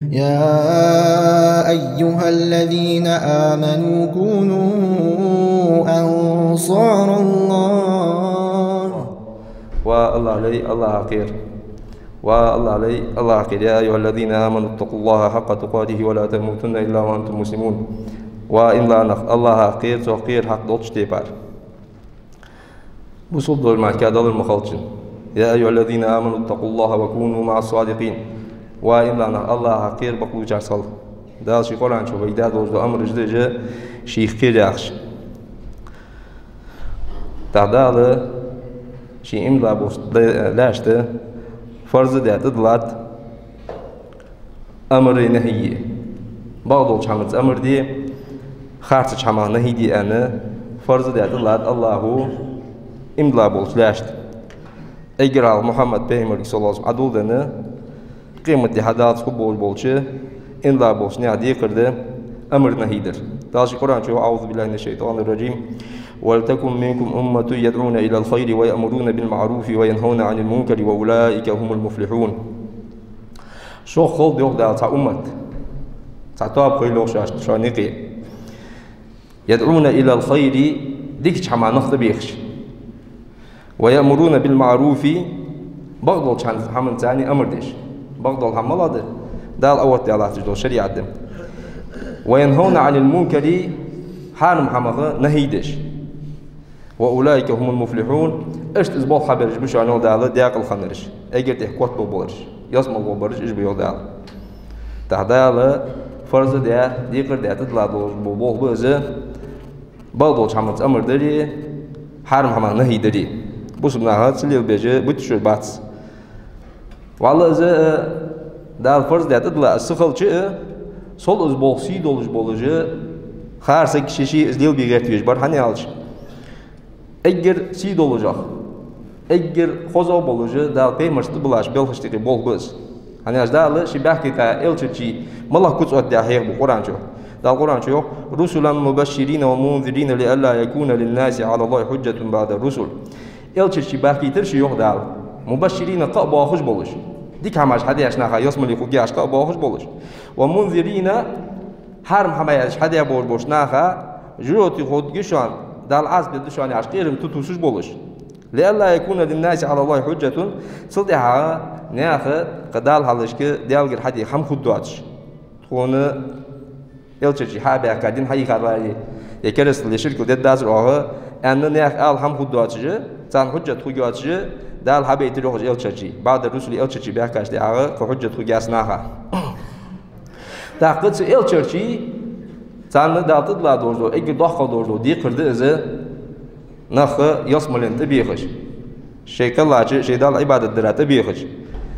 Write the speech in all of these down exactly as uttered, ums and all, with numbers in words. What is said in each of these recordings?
يا أيها الذين آمنوا كونوا أنصار الله. Ва Аллахӏ лай, Аллахӏах кхера. Ва Аллахӏ лай, Аллахӏах кхера. يا أيها الذين آمنوا اتقوا الله حق تقاته ولا تموتن إلا وأنتم مسلمون. Ва иман дилла нах, Аллахӏах кхера, цох кхера хьакъ долча тайпара. Бусалба дола мара кхы далар ма хилча. يا أيها الذين آمنوا اتقوا الله وكونوا مع الصادقين. Ва иман дилла нах, Аллахӏах кхера бакълувчарца хила. Дала ший Къуръан чу вайга даь долаш дола амараш да уж, шийх кхера яхаш. ТӀаккха Дала ший иман дилла болча лаьшта фарз даь тӀадиллад амари нахьи. Бакъдолча хӀаманца амар де, харцача хӀамах нахьи де аьнна, фарз даь тӀадиллад Аллахӏо иман дилла болча лаьшта. Эггара хьалха Мухьаммад пайхамарга, саллаллахӏу Ӏалайхӏи ва саллам, Ӏадул денна, къематди хьадаллалца хургболаш болча, иман дилла болча наьха декхар да амари нахьи дар. Дала ший Къуръан чу: أعوذ بالله من الشيطان الرجيم. ولتكن منكم أمة يدعون إلى الخير ويأمرون بالمعروف وينهون عن المنكر وأولئك هم المفلحون. Шох хилда, йоах Дала, цхьа уммат, цхьа тоаба хилда, йоах, шоаш, шоана юкъе. يدعون إلى الخير, дикача хӀамах нах тӀабехаш. ويأمرون بالمعروف, бакъдолча хӀаман-, хӀаманца амар деш. Бакъдола хӀама малагӀа да? Дала оттадаь латташ дола шариӀат да. وينهون عن المنكر, хьарам хӀамах нахьи деш. وأولئك هم المفلحون, иштта из болх хьабераш ба шоана, йоах Дала, даькъала хиннараш, эггара тӀех котбаргболаш, ялсмала гӀоргбараш уж ба, йоах Дала. ТӀаккха Дала фарз даь, декхар даь тӀадилла долаш бола болх ба из, бакъдолча хӀаманца амар дари, хьарам хӀамах нахьи дари. Бусалба наха ца лелабеш бита шоаш бац. Валлахӏи, из, э, Дала фарз даь тӀадилла из ца хилча а, сол из болх сий долаш болаш, хӀара саг ше-ше из лелабе гӀерта везаш бар, хӀана аьлча, эггара сий долашагӀа, эггара хозагӀа болаш, Дала пайхамарашта тӀабиллача белхашта юкъе болх ба из. ХӀана аьлча Дала ший баьхкийта элчарчий малагӀа куц оттадаь хьехабу Къуръан чу. Дала Къуръан чу йоах: رسلا مبشرين ومنذرين لئلا يكون للناس على الله حجة بعد الرسل. Элчарчий баьхкийтар ше, йоах Дала, مبشرين, кхаъ боахаш болаш, дика хӀамаш хьадеш наха ялсмале хургболаш кхаъ боахаш болаш, ومنذرين, хьарам хӀама яхаш хьадаь болаш болча наха жожагӀате хургья шоана, Дала Ӏазап дергда шоана яхаш кхерам тутувсаш болаш. لئلا يكون للناس على الله حجة, цул тӀехьагӀа наьха кхы Дала хьалхашка Даьлагара хьаде хӀама хургдоацаш. Тхона элчарчий хьа а баьхка, дин хьайийхар вай, е керастал, е ширкал дергдацар оаха, аьнна, наьха ала хӀама хургдоацаш, царна хьужжат хургйоацаш, Дала хьабайтар, йоах, уж элчарчий. بعد الرسل, элчарчий баьхкача тӀехьагӀа кхы хьужжат хургья наха. ТӀаккха цу элчарчий, царна Дала тӀадилла долаш дола, эггара доккхагӀа долаш дола декхар да из, нах ялсмален тӀабехаш, шоай кхеллача шоай Далла Ӏибадат дара тӀабехаш,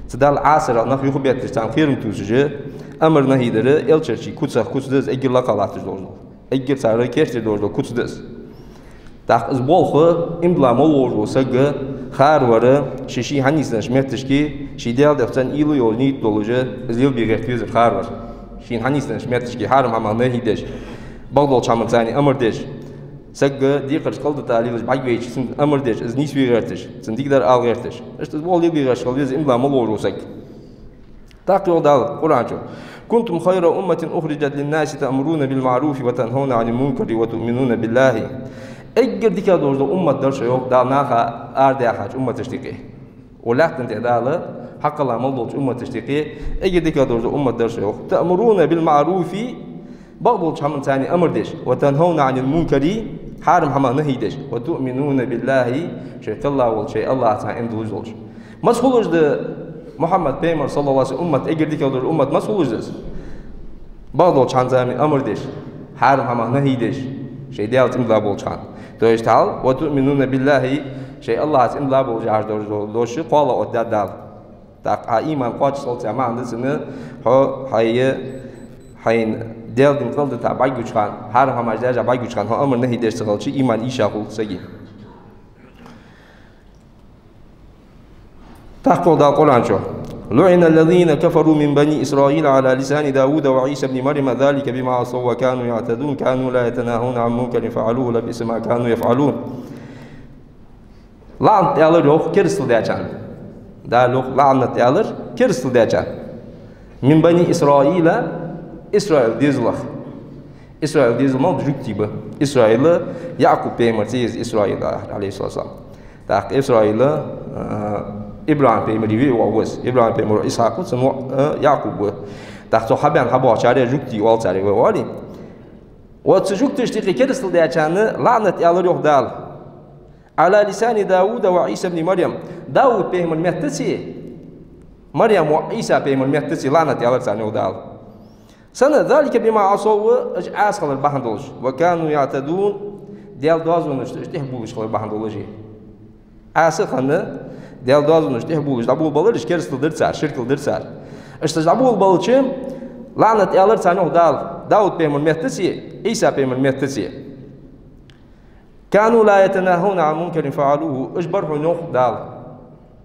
цу Далла Ӏасарах нах юхабетташ, царна кхерам тувсаш, амар-нахьи дар элчарчий куцех куц да из, эггара лакха латташ долаш дола, эггара цар кийчдеш долаш дола куц да из. ТӀаккха из болх иман дилла мел волаш вола саг хӀара вар, ше-ший хьанийсденнача метташка, ший Даьла духьа цӀена уйла йолаш, нийт долаш, из лелабе гӀерта везар хӀара вар. Шийна хьанийсденнача метташка хьарам хӀамах нахьи деш, бакъдолча хӀаманца амар деш, саг декхараш кӀалдита лелаш бӀаргавайча, цунна амар деш, из нийсве гӀерташ, цунна дикадар ала гӀерташ. Иштта из болх лелабе гӀерташ хила веза иман дилла мел волаш вола саг. ТӀаккха йоах Дала Къуръан чу: كنتم خير أمة أخرجت للناس تأمرون بالمعروف وتنهون عن المنكر وتؤمنون بالله. Эггара дика долаш дола уммат дар шо, йоах Дала, наха арадаьхача умматашта юкъе. Укх лаьттан тӀа Дала хьакхелла мел долча умматашта юкъе эггара дика долаш дола уммат дар шо, йоах. تأمرون بالمعروف, бакъдолча хӀаманца амар деш, وتنهون عن المنكر, хьарам хӀамах нахьи деш, وتؤمنون بالله, шоай кхелла волча шоай АллахӀаца иман диллаш долаш. Маца хулаш да Мухьаммад пайхамар, саллаллахӀу Ӏалайхи ва саллам, уммат, эггара дика долаш уммат маца хулаш да из? Бакъдолча хӀаманца амар деш, хьарам хӀамах нахьи деш, шоай Даьлаца иман дилла болча хана. То есть хьал, وتؤمنون بالله, шоай АллахӀаца иман дилла болаш яхаш долаш дола дош кхоалагӀа оттадаьд Дала. ТӀаккха хьа иман кхоачаш хилаца маӀан да цун, хьо хьай, хьайна Даьла дин кӀалдита бӀаргагуча хана, хьарам хӀамаш деш бӀаргагуча хана, хьо амар-нахьи деш ца хилча, иман ийша хул сага. ТӀаккха йоах Дала Къуръан чу: لعن الذين كفروا من بني إسرائيل على لسان داود وعيسى ابن مريم ذلك بما عصوا وكانوا يعتدون كانوا لا يتناهون عن منكر فعلوه لبئس ما كانوا يفعلون. ЛаӀнат аьлар, йоах, керастал даьчарна. Дала, йоах, лаӀнат аьлар керастал даьчарна. من بني إسرائيل, Исраил дезалах. Исраил дезал малад жугтий ба. Исраил, Якъуб пайхамара цӀи я из Исраил, Ӏалайхи ссалату вассалам. ТӀаккха Исраил, э, ИбрахӀим пайхамара виъ воӀ ва из. ИбрахӀим пайхамара Исхьакъ ва, цун воӀ, э, Якъуб ва. ТӀаккха цу хьабаьнна хьабоагӀачарех жугтий оал царех, вай оалий. Вот цу жугташта юкъе керастал даьчарна лаӀнат аьлар йоах Дала. على لسان داود وعيسى ابن مريم. Дауд пайхамара меттаца, Марьям воӀа Ӏийса пайхамара меттаца лаӀнат аьлар царна йоах Дала. Сенна? ذلك بما عصوا, уж Ӏаса хилар бахьан долаш. وكانوا يعتدون, Даьла доазонашта уж тӀехбувлаш хилар бахьан долаш. Ӏаса хинна, Даьла доазонашта тӀехбувлаш дӀаболабелар уж, керастал дир цар, ширкал дир цар. Иштта уж дӀаболабелча, лаӀнат аьлар царна йоах Дала, Дауд пайхамара меттаца, Ӏийса пайхамара меттаца. كانوا لا يتناهون عن منكر فعلوه. Уж бар хьона йоах Дала.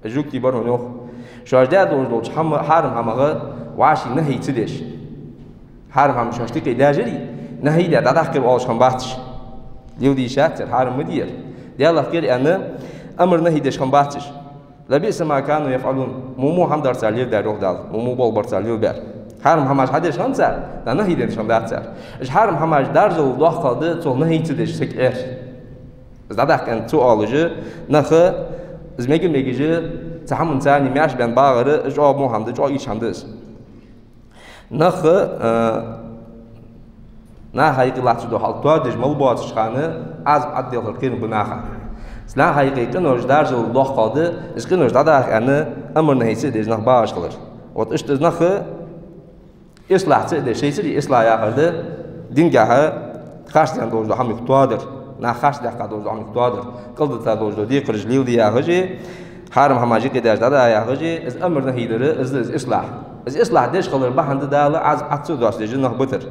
Уж жугтий бар хьона йоах. Шоаш даь долаш долча хьама-, хьарам хьамах вӀаший нахьи ца деш. Хьарам хьама шоашта юкъе даьжарий, нахьи даь дӀадаккхар оалаш хиннабац уж. Леладе йиш яц цар, хьарам ма де ер. Даьлах кхера аьнна, амар нахьи деш хиннабац уж. لبئس ما كانوا يفعلون. Мумо хьама дар цар леладаьр йоах Дала. Мумо болх бар цар лелабаьр. Хьарам хьамаш хьадеш хиннад цар, да нахьи деш хиннабац цар. Уж хьарам хьамаш даржал дохкал да, цул нахьи ца деш саг Ӏер. Из дӀадаккха аьнна ца оалаш, нах, из мега-мегаш, цу хьаман царна маьрша бен багӀар, из чӀоагӀа во хьама да, чӀоагӀа ийрча хьама да из. Нах, э, наха юкъе латташ дола хьал тоадеш мел боацача хана Ӏазап Ӏадделхар кхерам ба наха. Наха юкъе къинош даржал дохкал да, из къинош дӀадаха аьнна, амар нахьи ца деш нах багӀаш хилар. Вот иштта из нах ислахь ца деш, шоайцареи ислахь яхар да, дингахьа харцденна долаш дола хьама юха тоадар, наха харцдаьккха долаш дола хьама юха тоадар, кӀалдита долаш дола декхараш леладе яхаш, хьарам хьамаш юкъе даьш дӀадаха яхаш, из амар нахьи дар, из да из ислахь. Из ислахь деш хилар бахьан да Дала Ӏазап Ӏадса доацаш нах битар.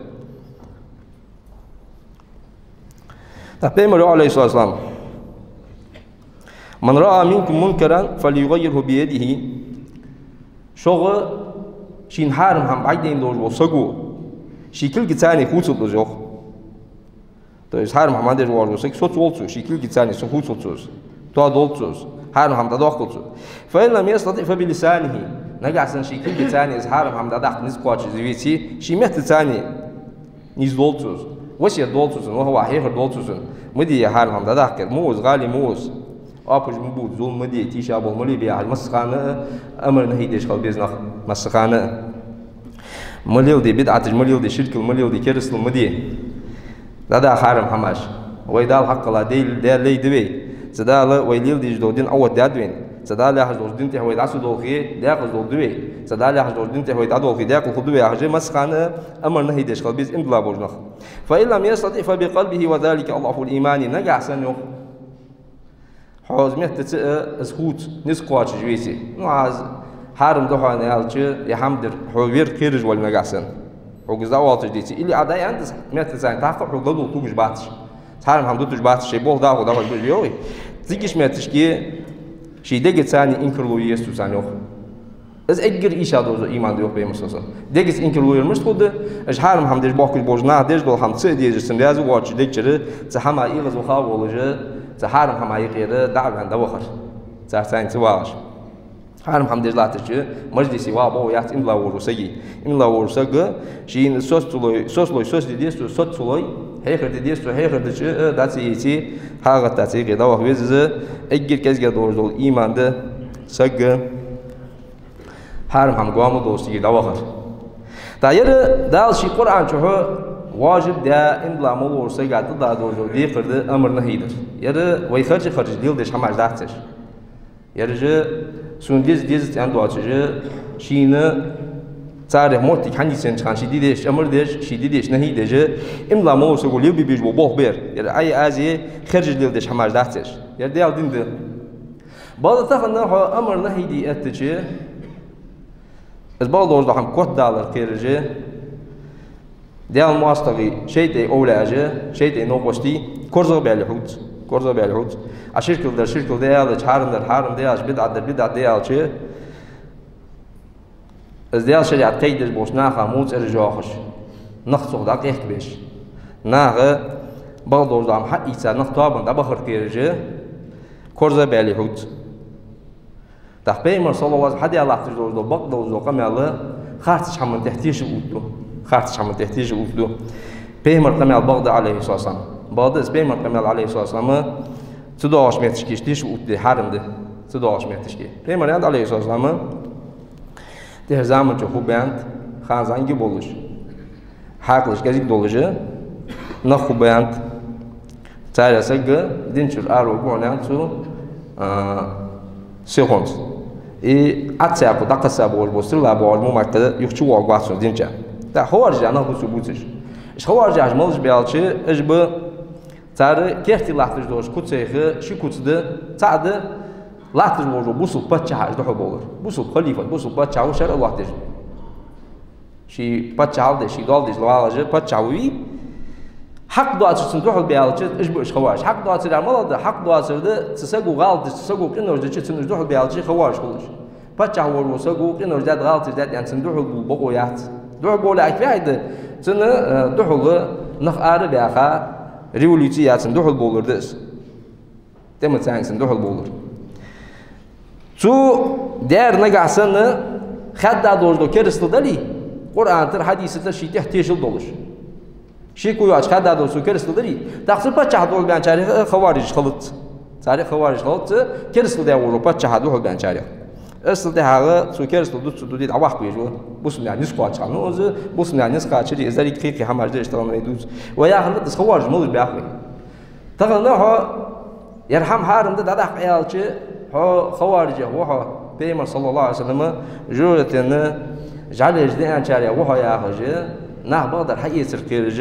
ТӀаккха пайхамара йоах, Ӏалайхи ссалату вассалам: من رأى منكم منكرا فليغيره بيده. Шуга шийна хьарам хьама бӀаргадайна долаш вола саг ва, ший кулгаца хувцалда из йоах. То есть хьарам хьама деш воаллаш вола саг соцаволва цо, ший кулгаца хувцалда цо из, тоадолда цо из, хьарам хьама дӀадоаккхалда цо. فإن لم يستطع فبلسانه. Нагахьа санна ший кулгаца из хьарам хьама дӀадаккха низ кхоачаш из веце, ший меттаца низ долда цо из, васкет долда цо из, ваха-ваха хьехар долда цо из. Ма де ер хьарам хьама дӀадаккха, ма ва из, гӀали ма ва из. Оапаш ма бувца, зулам ма де, тийшаболх ма ле яхаш, массахана а амар нахьи деш хила беза нах, массахана а. Ма леладе бидӀаташ, ма леладе ширкал, ма леладе керастал, ма де. ДӀадаха хьарам хьамаш. Вай Дала хьакхала Даьла, Даьла лай да вай. Цу Дала вай леладеш дола дин Ӏоотта даьд вайна. Цу Дала яхаш долча дина тӀа вай дӀа ца долхе, даькъаза долга да вай. Цу Дала яхаш долча дина тӀа вай дӀадолхе, даькъала хургда вай яхаш, массахана а амар нахьи деш хила беза иман дилла болча наха. فإن لم يستطع فبقلبه وذلك أضعف الإيمان. Нагахьа санна йоах, хьо из меттаца а из хувца, низ кхоачаш веце. Ну, аз хьарам да хьона аьлча, е хьама дар, хьо вер кхераш вале нагахьа санна, хьога из дӀаоалаш деце. Или Ӏа дӀааьннад из меттаца, тӀаккха хьога ладувгӀа тугаш бац уж. Хьарам хьама дуташ бац уж, шоай болх дӀахо дӀахо беш йоагӀий. Цигача метташка ший дегаца инкарло е еза цо царна йоах. Из эггара ийша дола иман да йоах пайхамара, саллаллахӀу Ӏалайхи ва саллам. Дегаца инкарло яр мишта хургда? Уж хьарам хьама деш бохкаш болча наха деш дола хьама ца а дезаш, цун раьза воацача дегчура, цу хьама эгӀазваха а волаш, цу хьарам хьама юкъера дӀа а ваьнна дӀавахар. Царца цхьана ца вагӀаш. Хьарам хьама деш латтача мажлисе ваха бокъо яц иман дилла волча сага. Иман дилла волча сага шийна соцалой, соцалой соцаде деза цо, соцалой хьехар де деза цо, хьехар дича а дӀа ца эце, хьагӀатта цу юкъера дӀаваха веза из. Эггара кӀезигагӀа долаш дола иман да сага хьарам хьама гоама долаш цигара дӀавахар. ТӀаккха ер Дала ший Къуръан чу важиб даь, иман дилла мел волча сага тӀадилла долаш дола декхар да амар нахьи дар. Ер вай харжа-харжа леладеш хьамаш дац ераш. Ераш сона деза, дезац аьнна доацаш, шийна царех моттиг хьанийсъеннача хана ший де дезача амар деш, ший де дезача нахьи деш, иман дилла мел волча саго лелабе безаш бола болх ба ер. Ер Ӏа е аз е харжа леладеш хьамаш дац ераш. Ер Даьла дин да. Бакъда тахан хьо амар нахьи де эттача, из бакъдолаш дола хьама котдалар кхераш, Даьла моастагӀий, шайтӀай овлияаш, шайтӀай новкъостий корзагӀбаьле хьувц, корзагӀбаьле хьувц. Ӏа ширкал дар ширкал да аьлча, хьарам дар хьарам да аьлча, бидӀат дар бидӀат да аьлча, из Даьла шариӀат кхайкадеш болча наха во цӀераш йоахаш, нах цох дӀакъехкабеш, наха бакъдолаш дола хьама хьаийца, нах тоабан дӀабахар кхераш, корзагӀбаьле хьувц. ТӀаккха пайхамара, саллаллахӀу Ӏалайхи ва саллам, хьадаь латташ долаш дола бакъдолаш дола къамаьл Харцача хӀаман тӀехь тешал оттаду. Харцача хӀаман тӀехь тешал оттаду. Пайхамара къамаьл бакъда, Ӏалайхи ссалам. Бакъда из пайхамара къамаьл, Ӏалайхи ссалам, цу доагӀача метташка тешал оттаде хьарам да. Цу доагӀача метташка. Пайхамара аьннад, Ӏалайхи ссалам, тӀехьа заман чу хургба аьннад, хана зӀамига болаш, хьаькъалаш кӀезига долаш нах хургба аьннад. Царех саг дин чура араваргва хьона аьннад цу, а, сихонца. И Ӏадсаькхо дӀакхесса болаш бола, стрела боагӀаш мо мара юха чувоагӀаргвац цунца дин чу. ТӀаккха хаварижех нах ба цу бувцаш. Уж хаварижаш малаш ба аьлча, уж ба цар керте латташ долча куцех ши куц да, цаӀ да латташ волча бусалба паччахьа уж духьал бовлар. Бусалба халифа, бусалба паччахь ва шарӀа лоаттадеш. Ший паччахьал деш, ший доал деш вагӀаш паччахь ва вий. Хьакъ доацар цунна духьал бе аьлча, уж ба уж хавариж. Хьакъ доацар яхар малагӀа да? Хьакъ доацар да, цу саго гӀалат дича, цу саго къинош дича, цунна уж духьал бе аьлча, хавариж хул уж. Паччахь волча саго къинош даьд, гӀалаташ даьд аьнна цунна духьал бовла бокъо яц. Духьал бовла аьлча фу яхилга да? Цунна, э, духьал нах ара а баьха, революци яь цунна духьал бовлар да из. ТӀема цаьнга цунна духьал бовлар. Цо дер нагахь санна хадда долаш дола керастал дале, Къуръана тӀара, хьадиса тӀара ший тӀехь тешал долаш. Шеко йоацаш хадда долаш цо керастал дале, тӀаккха цу паччахьа духьал баьнначарех хаварижаш хилац. Царех хаварижаш хилац, керастал даь волча паччахьа духьал баьнначарех. Из тӀехьагӀа цо керастал дувц, ца дувц, дӀаваккха везаш ва. Бусалба наьха низ кхоачаш хиннав из, бусалба наьха низ кхоачаш, из деррига кхы-кхы хӀамаш да, иштта тӀа ма дувц. Вай яхар да, из хавариж малаш ба яхаш вай. Тахан хьо, ер хӀама хьарам да дӀадаккха аьлча, хьо хаварижех ва хьо, Пайхамар, саллаллахӀу Ӏалайхи ва саллам, жожагӀатен жӀалеш деанчарех ва хьо яхаш, нах бакъдар хьаэцар кхераш,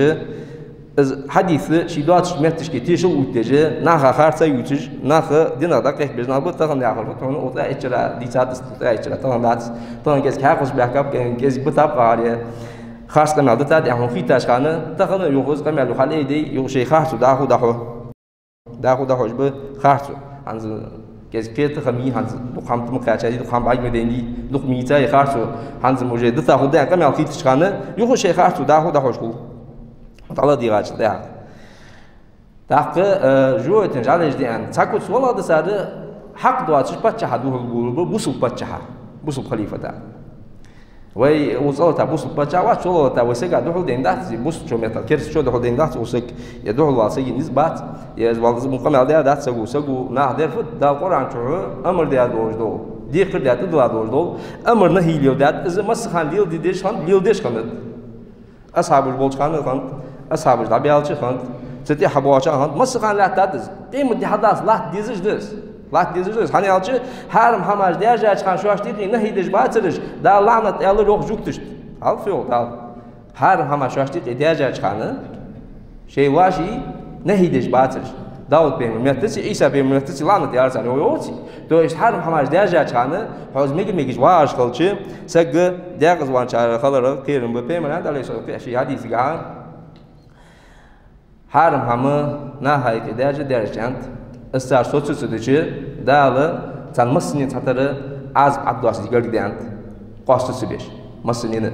из хьадис ший доацача метташка тешал оттадеш, наха харца ювцаш, нах динах дӀакхехкабеш нах ба. Тахан яхар фуд хьона, укх тӀехьа итт шера дийцад из, укх тӀехьа итт шера, тахан дац, тахан кӀезига хьаькъалаш баьхкаб, кӀезига битаб къахьаре. Харц къамаьл дитад аьнна хьона хеташ хана, тахан юха из къамаьл юха хьалъайдий, юха шоай харцо дӀахо дӀахьо. ДӀахо дӀахьош ба харцо. ХӀанз кӀезига кхета хӀама йий, хӀанз дукха хӀама тӀа ма кхаьчадий, дукха хӀама бӀарга ма дайнадий, дукха мийца я харцо. ХӀанз мо уже дита хургда аьнна къамаьл хеташ хана, юха шоай харцо дӀахо дӀахьош хул. ДӀаладийгӀачул тӀехьагӀа. ТӀаккха, э, жожагӀатен жӀалеш деана цхьа куц малагӀа да цар, хьакъ доацаш паччахьа духьал бовлар ба, бусалба паччахьа, бусалба халифата. Вай укх цӀагӀа латта бусалба паччахь вац, чулоа латта вай сага духьал дайна дац, из бусалба чо меттел кераста чо духьал дайна дац, укх сага е духьал вала сага низ бац, е из вала из мо къамаьл даь дац саго, саго наха дер фуд, Дала Къуръана чу амар даь долаш дола, декхар даь тӀадилла долаш дола, амар, нахӀий леладаьд, из массахана леладе дезаш хиннад, леладеш хиннад. Асхьабаш болча хана хиннад, асхьабаш дӀабаьлча хиннад, цу тӀехьа боагӀача хана хиннад, массахана лаьттад из. Къемат ди хьадац, латта дезаш да из. Латта дезаш да из. ХӀана аьлча, хьарам хӀамаш даьржача хана шоашта юкъе нахӀий деш бацар уж, Дала лаӀнат аьлар йоах жугташта. Хьалфа йоах Дала. Хьарам хӀамаш шоашта юкъе даьржача хана, шоай вӀаший нахӀий деш бацар уж. Дауд пайхамара меттаца, Ӏийса пайхамара меттаца лаӀнат аьлар царна, йоах, йоах цо. То есть хьарам хӀамаш даьржача хана, хьо из мега-мегаш вагӀаш хилча, саг декъаза ваьнначарех хилар кхерам ба. Пайхамара аьннад, Ӏалайхи ссалам, кхы ший хьадисагахьа: хьарам хӀама наха юкъе даьржа, даьржача, аьннад, из цар соцаш ца дича, Дала царна массанена цхьатарра Ӏазап Ӏаддоацаш гаргадергда, аьннад, къоасташ ца беш. Массанена,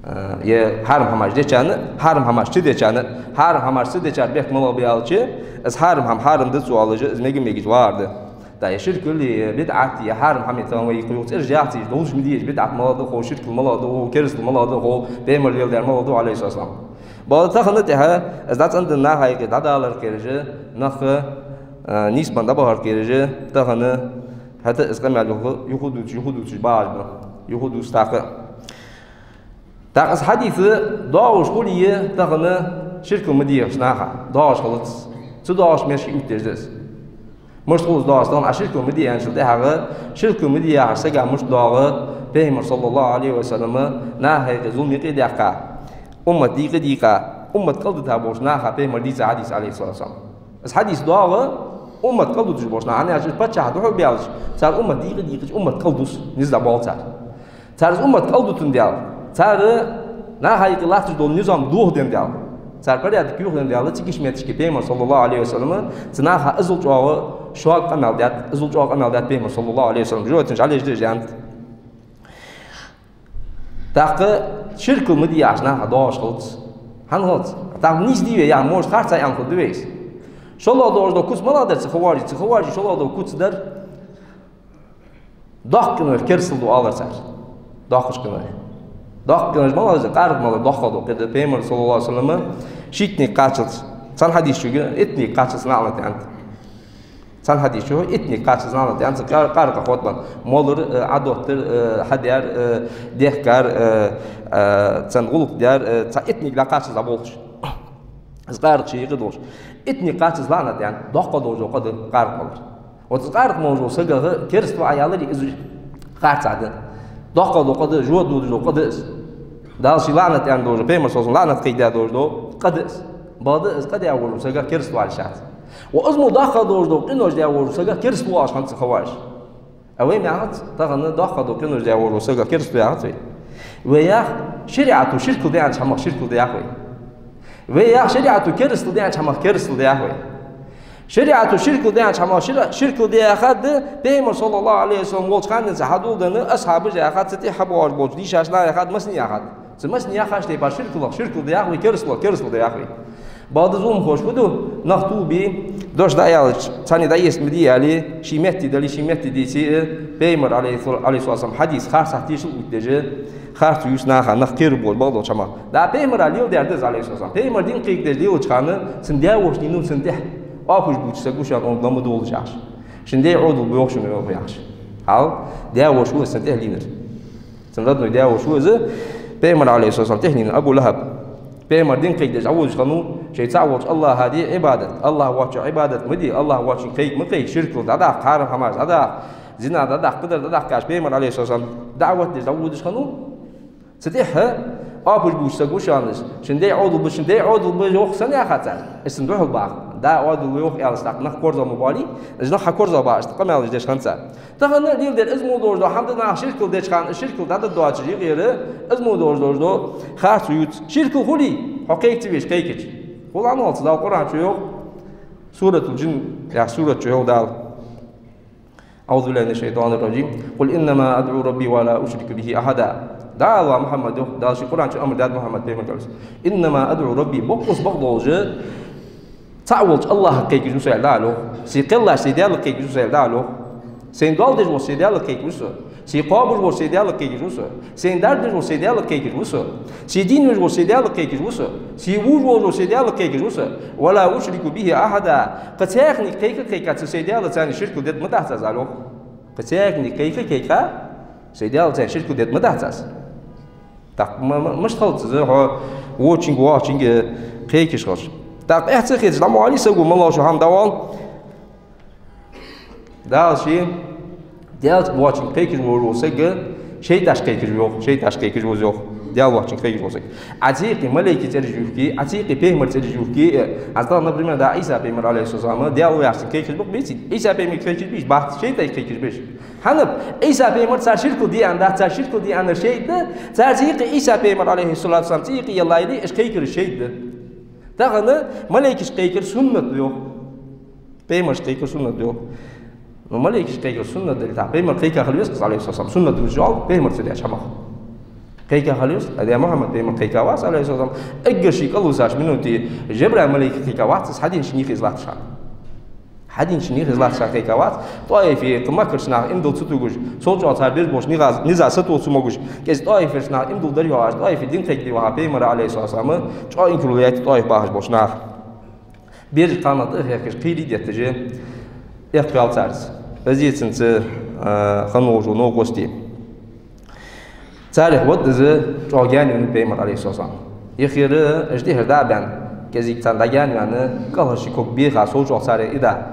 э, е хьарам хӀамаш дечарна, хьарам хӀамаш ца дечарна. Хьарам хӀамаш ца дечар бехк малагӀа ба аьлча, из хьарам хӀама хьарам да ца оалаш, из мега-мегаш вагӀар да. ТӀаккха е ширк, е бидӀат, е хьарам хӀама, тахан вай кхы юха цӀераш яхац, уж долаш ма дий уж, бидӀат малагӀа да хов, ширк малагӀа да хов, керастал малагӀа да хов, пайхамара леладер малагӀа да, Ӏалайхи ссалам. Бакъда тахан тӀехьа из дӀацӀендан, наха юкъе дӀадалар кхераш, нах, а, нийсбенна дӀабахар кхераш, тахан хӀаьта из къамаьл юха, юха дувцаш, юха дувцаш багӀаш ба, юха дувц тӀаккха. ТӀаккха из хьадис доагӀаш хуле, тахан ширкал ма дехаш наха, доагӀаш хилац. Цу доагӀача метташка оттадеш да из. Мишта хул из доагӀаш? Тахан Ӏа ширкал ма де аьнначул тӀехьагӀа, ширкал ма де яхаш сага мишта доагӀа, Пайхамар, саллаллахӀу Ӏалайхи ва саллам, наха юкъе зулам юкъе даьккха, уммат дийкъа дийкъа, уммат кӀалдита болча наха Пайхамара дийца хьадис, Ӏалайхи ссалату вассалам. Из хьадис доагӀа уммат кӀалдуташ болча наха, хӀана аьлча паччахьаш духьал баьлча, цар уммат дийкъа дийкъача уммат кӀалдус, низ дӀабоал цар. Цар из уммат кӀалдутандаь, цар наха юкъе латташ дола низам дохадаьдаь, цар порядок юхадаьдаь, цига метташка Пайхамара, саллаллахӀу Ӏалайхи ва саллам, цу наха иззал чӀоагӀа шога къамаьл даьд, иззал чӀоагӀа къамаьл даьд Пайхамара, саллаллахӀу Ӏалайхи ва саллам, жожагӀатен жӀалеш деш аьннад. ТӀаккха ширкал ма де яхаш наха доагӀаш хилац. ХӀана хилац? ТӀаккха нийса дий вай яхар, может, харц а аьнна хургда вайна. ШоллагӀа доагӀаш дола куц малагӀа дар цу хаварижий? Цу хаварижий шоллагӀа дола куц дар: доккхий къинойх керастал ду, оалар цар. Доккхача къинойх. Доккха къинош малаш да, къаракъ малар доккхагӀа дола къинош да. Пайхамара, саллаллахӀу Ӏалайхи ва саллам, шийтта кхаччалца, цхьан хьадиса чу иттанга кхаччалца лаӀнат аьннад. Цхьан хьадиса чу иттанга кхаччалца лаӀнат аьннад, цхьа къар-, къаракъа хотбан. Молар, э, Ӏадоттар, э, хьадер, э, дехкар, э, э, цхьан гӀулакх дар, э, цхьа иттанга кхаччалца болхаш. Из къаракъ ший юкъе долаш. Иттанга кхаччалца лаӀнат аьннад, доккхагӀа долаш дола къа да къаракъ малар. Вот из къаракъ малаш волча сагах кераста ва аьлча, из харцахьа да. ДоккхагӀа дола къа да, жо додаш дола къа да из. Дала ший лаӀнат аьнна долаш, пайхамара, саллаллахӀу Ӏалайхи ва саллам, лаӀнат кхайкадаь долаш дола къа да из. Бакъда из къа даь волаш вола саг кераста валарах дац. Ва из мо доккхагӀа долаш дола къинош даь волаш вола саг кераста воалаш хӀанз ца ховш. А вай ма яхац, тахан доккхагӀа дола къинош даь волаш вола саг кераста ва яхац вай. Вай ях, шариӀато ширкал да аьннача хӀамах ширкал да ях вай. Вай ях, шариӀато керастал да аьннача хӀамах керастал да ях вай. ШариӀато ширкал да аьннача хӀамах шира-, ширкал да яхад, пайхамар, саллаллахӀу Ӏалайхи ва саллам, волча хана денз хьадоладенна, асхьабаша яхад, цу тӀехьа боагӀаш болча дийшача наха яхад, массане яхад. Цу массане яхача тайпара ширкалах ширкал да ях вай, керасталах керастал да ях вай. Бакъда зуламхоша фу ду, нах тувлабе, дош дӀааьлча, царна дӀаэца ма дий аьле, ший метте дале, ший метте деце, пайхамара, Ӏалайхи-, Ӏалайхиссалату вассалам, хьадис харцахьа тешал оттадеш, харцо юс наха, нах кхерабеш болча бакъдолча хӀамах. Да, пайхамара леладаьр да из, Ӏалайхиссалату вассалам. Пайхамара дин кхайкадеш лелача хана, цун даь-вошас лийннав цунна тӀехьа. Оапаш бувцаш саг ва шоана, он ла ма долаш яхаш. Шун даь Ӏовдал бу йоах шоана, йоах яхаш. Хьал, даь-воша ва из цунна тӀехьа лийнар. Цун родной даь-воша ва из. Пайхамара, Ӏалайхиссалату вассалам, тӀехьа лийнар Абу ЛахӀаб. Пайхамар дин кхайкадеш дӀаводаш хиннав, шоай цаӀ волча АллахӀа де Ӏибадат. АллахӀ воацачох Ӏибадат ма де, АллахӀ воацачунга кхайка ма кхайка, ширкал дӀадаккха, хьарам хӀамаш дӀадаккха, зина дӀадаккха, кхыдар дӀадаккха, аьнна, пайхамар, Ӏалайхиссалату вассалам, даӀват деш дӀаводаш хиннав. Цу тӀехьа оапаш бувцаш саг ва шоана из. Шун даь Ӏовдал ба, шун даь Ӏовдал ба йоах санна яхад цар. Уж цунна духьал баха. Да, Ӏовдал ба йоах аьлча, тӀаккха нах корзагӀа ма боалий, уж нах хьакорзагӀбаха, иштта къамаьлаш деш хиннад цар. Тахан леладер из мо долаш дола хӀама да, наха ширкал деча хана, ширкал дӀадоацаш юкъера, из мо долаш дола харцо ювц. Ширкал хуле, хьо кхайка ца веш кхайкача. Хулан валца Дала Къуръан чу йоах, Суратуль-Джин яхача сурат чу йоах Дала. أعوذ بالله من الشيطان الرجيم. قل إنما أدعو ربي ولا أشرك به أحدا. Дала, ва Мухьаммад, йоах, Дала ший Къуръан чу амар даьд Мухьаммад пайхамарга: إنما أدعو ربي, боккъонца бакъдолаш, цаӀ волча АллахӀага кхайкаш ва со, аьнна, Дала йоах. Сай кхеллача сай Даьлага кхайкаш ва со, аьнна, Дала йоах. Сайна доал деш волча сай Даьлага кхайкаш ва со. Сай кхоабаш волча сай Даьлага кхайкаш ва со. Сайна дар деш волча сай Даьлага кхайкаш ва со. Сай дийна веш волча сай Даьлага кхайкаш ва со. Сай вувш волаш волча сай Даьлага кхайкаш ва со. ولا أشرك به أحدا. Кхы цхьаннега кхайка а кхайкац сай Даьла, царна ширкал дергда ма дац аз, Дала йоах. Кхы цхьаннега кхайка а кхайкац сай Даьла, царна ширкал дергда ма дац аз. ТӀаккха ма-, ма-, мишта хилац из, хьо вочунга, вокхунга кхайкаш хилча. ТӀаккха эхь ца хеташ дӀа ма валий, саго мел лоаш хӀама дӀавоал. Дала ший Даьла воацачунга кхайкаш вола саг шайтӀашка кхайкаш ва йоах, шайтӀашка кхайкаш ва из йоах, Даьла воацачунга кхайкаш вола саг. Ӏа цу юкъе малайкий цӀераш юхке, Ӏа цу юкъе пайхамарий цӀераш юхке, аз дала, например, да, Ӏийса пайхамар, Ӏалайхиссалату вассалам, Даьла ва яхаш кхайкаш ба-кх, беций? Ӏийса пайхамарий кхайкаш бий уж? Бац, шайтӀайга кхайкаш ба уж. ХӀана? Ӏийса пайхамар цар ширкал де аьннадац, цар ширкал де аьннар шайтӀа да, цар цу юкъе Ӏийса пайхамар, Ӏалайхиссалату вассалам, цу юкъе елла яле, уж кхайкараш шайтӀа да. Тахан малайкашка кхайкар суннат да йоах. Пайхамарашка кхайкар суннат да йоах. Ну, малайкашка кхайкар суннат дале, тӀаккха пайхамар кхайка хила веза-кх из, Ӏалайхиссалату вассалам. Суннат да из, йоах, пайхамарца даьча хӀамах. Кхайка хила веза, а даь Мухьаммад пайхамар кхайка вац, Ӏалайхиссалату вассалам. Эггара ший кӀалвисача минуте Жабраил малайк кхайка вац из, хьадена ший нийса из латтача хана. Хьадена ший нийса из латтача хана кхайка вац. ТӀоифе, кхы Маккарча наха иман дилла ца тугаш, цул чӀоагӀа цар безаш болча низа-, низа сатувца ца могаш, кӀезига ТӀоиферча наха иман дилла дар йоагӀаш, ТӀоифе дин кхайкаде ваха пайхамара, Ӏалайхиссалату вассалам, чӀоагӀа инкарло яьй ТӀоифе бахаш болча наха. Бераш кхалнах тӀа а хехкаш, кхерий детташ, эхь кхел царца. Из я цунца, а, хинна волаш вола новкъостий. Царех вад из чӀоагӀа гаьна венав пайхамар, Ӏалайхиссалату вассалам. Юххера, уж тӀехьара дӀа а баьнна, кӀезига царна дӀагаьна ваьнна, кӀалхарча ког беха, цул чӀоагӀа царех из да,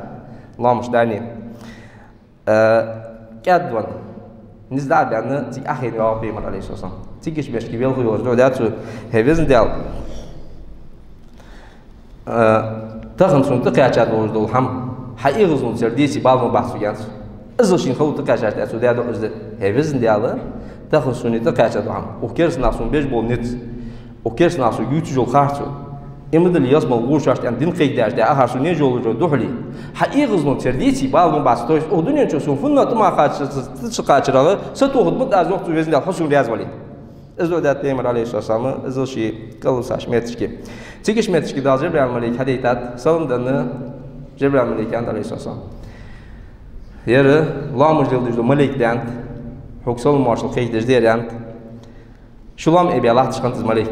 ламаш даьнна. Э, кӀаьдвенна, низ дӀа а баьнна, цига Ӏохайна ваьгӀав пайхамар, Ӏалайхиссалату вассалам. Цига ишта мешка велха йолаш дуӀа даьд цо: «ХӀай Веза Даьла, э, тахан сона тӀакхаьча долаш дола хӀама Хьа эгӀазлонца ер деце, бала ма бац сога», — аьннад цо. Иззал шийна хало тӀакхаьчача тӀа цо даьд дуӀа из да: «ХӀай Веза Даьла, тахан сона тӀакхаьча дола хӀама, укх кераста наха сона беш бола низ, укх кераста наха сога ювцаш йола харцо, иман дилла ялсмала гӀо шоашта аьнна дин кхайкадеш да ахар сона еш йолаш йола духьале, Хьа эгӀазлонца ер деце, бала ма бац, то есть укх дунен чу сона фуннагӀа тӀа мара кхача-, ца кхачарах сатохаргда аз, йоах цо, Веза Даьла, хьо сона раьза вале». Из дуӀа даьд пайхамар, Ӏалайхиссалату вассалам, иззал ший кӀалвисача метте. Цига ишта метте Дала Жабраил малайк хьадайтад, салам денна, Жабраил малайка аьннад, Ӏалайхиссалату вассалам: «Ер ламаз леладеш дола малайк да, аьннад, хьога салам-моаршал кхайкадеш да ер, аьннад. Шолам айбе латташ хиннад из малейк.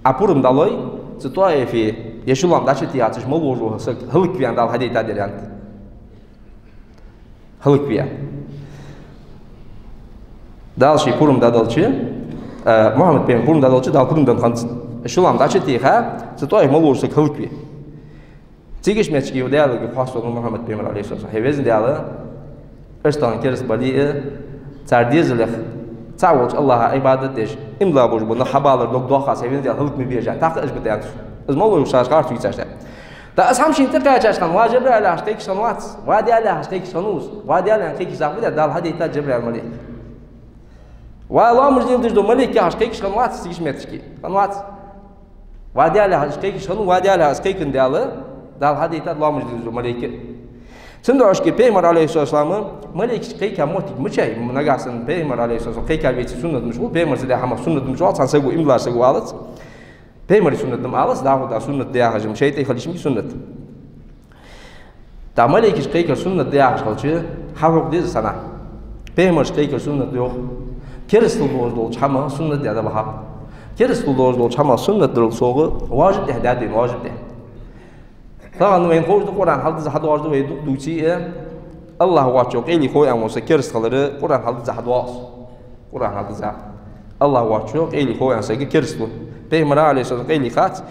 Ӏа пурам дӀалой, цу ТӀоифе, е шолам дӀачу техача мел волаш вола саг хӀалакве аьнна Дала хьадайтад ер, аьннад. ХӀалакве. Дала ший пурам дӀаделча, э, Мухьаммад пайхамара пурам дӀаделча, Дала пурам денна хиннад цунна. Шолам дӀачу теха, цу ТӀоифе мел волаш саг хӀалакве. Цига иштта моттиге Даьлага хоастам бу Мухьаммад пайхамара, Ӏалайхи ссалату вассалам: хӀай веза Даьла, иштта тахан кераста бале а, цар дезалех цаӀ волча АллахӀа Ӏибадат деш, иман диллаш бола нах хьабалар дог доахаш, хӀай веза Даьла, хӀалак ма бе уж, аьнна, тӀаккха уж битаьннад цо. Из мел волаш саг харц вийцаш да. ТӀаккха из хӀама шийна тӀакхаьчача хана, ва Жабраил яхаш кхайкаш хиннавац, ва Даьла яхаш кхайкаш хиннавац, ва Даьла яхаш кхайкаш, цхьа хӀама да, Дала хьадайтад Жабраил малейк. Ва лоамаш леладеш дола малейк яхаш кхайкаш хиннавац цига иштта моттиге. Хиннавац. Ва Даьла яхаш кхайкаш хиннав, ва Даьла яхаш кхайкандаь, Дала хьадайтад лоамаш леладеш дола малейк. Цудухьа пайхамар, Ӏалайхи ссалату вассалам, малейкашта кхайка моттиг мичай, нагахьа санна пайхамар, Ӏалайхи ссалату вассалам, кхайка веце суннат мича хул, пайхамара ца даь хӀама суннат мича хул, цхьан саго, иман диллача саго алац. Пайхамара суннат да-м алац, дӀахо да суннат да яхаш, шайтӀа хилча-м суннат. ТӀаккха малейкашта кхайкар суннат да яхаш хилча, хьахьокха деза санна. Пайхамарашта кхайкар суннат да йоах. Керастал долаш долча хӀамах суннат да, да бахьа. Керастал долаш долча хӀамах суннат дарал сога важиб да, да дин важиб да. Тахан вайна ховш да, Къуръан хьалдизза хьадоагӀаш да вай дукха дувце а, АллахӀ воацачо къайле хов аьнна вола саг кераста хилар Къуръан хьалдизза хьадоагӀа. Къуръан хьалдизза. АллахӀ воацачо къайле хов аьнна саг кераста хул. Пайхамара, Ӏалайхи ссалату вассалам, къайле хац,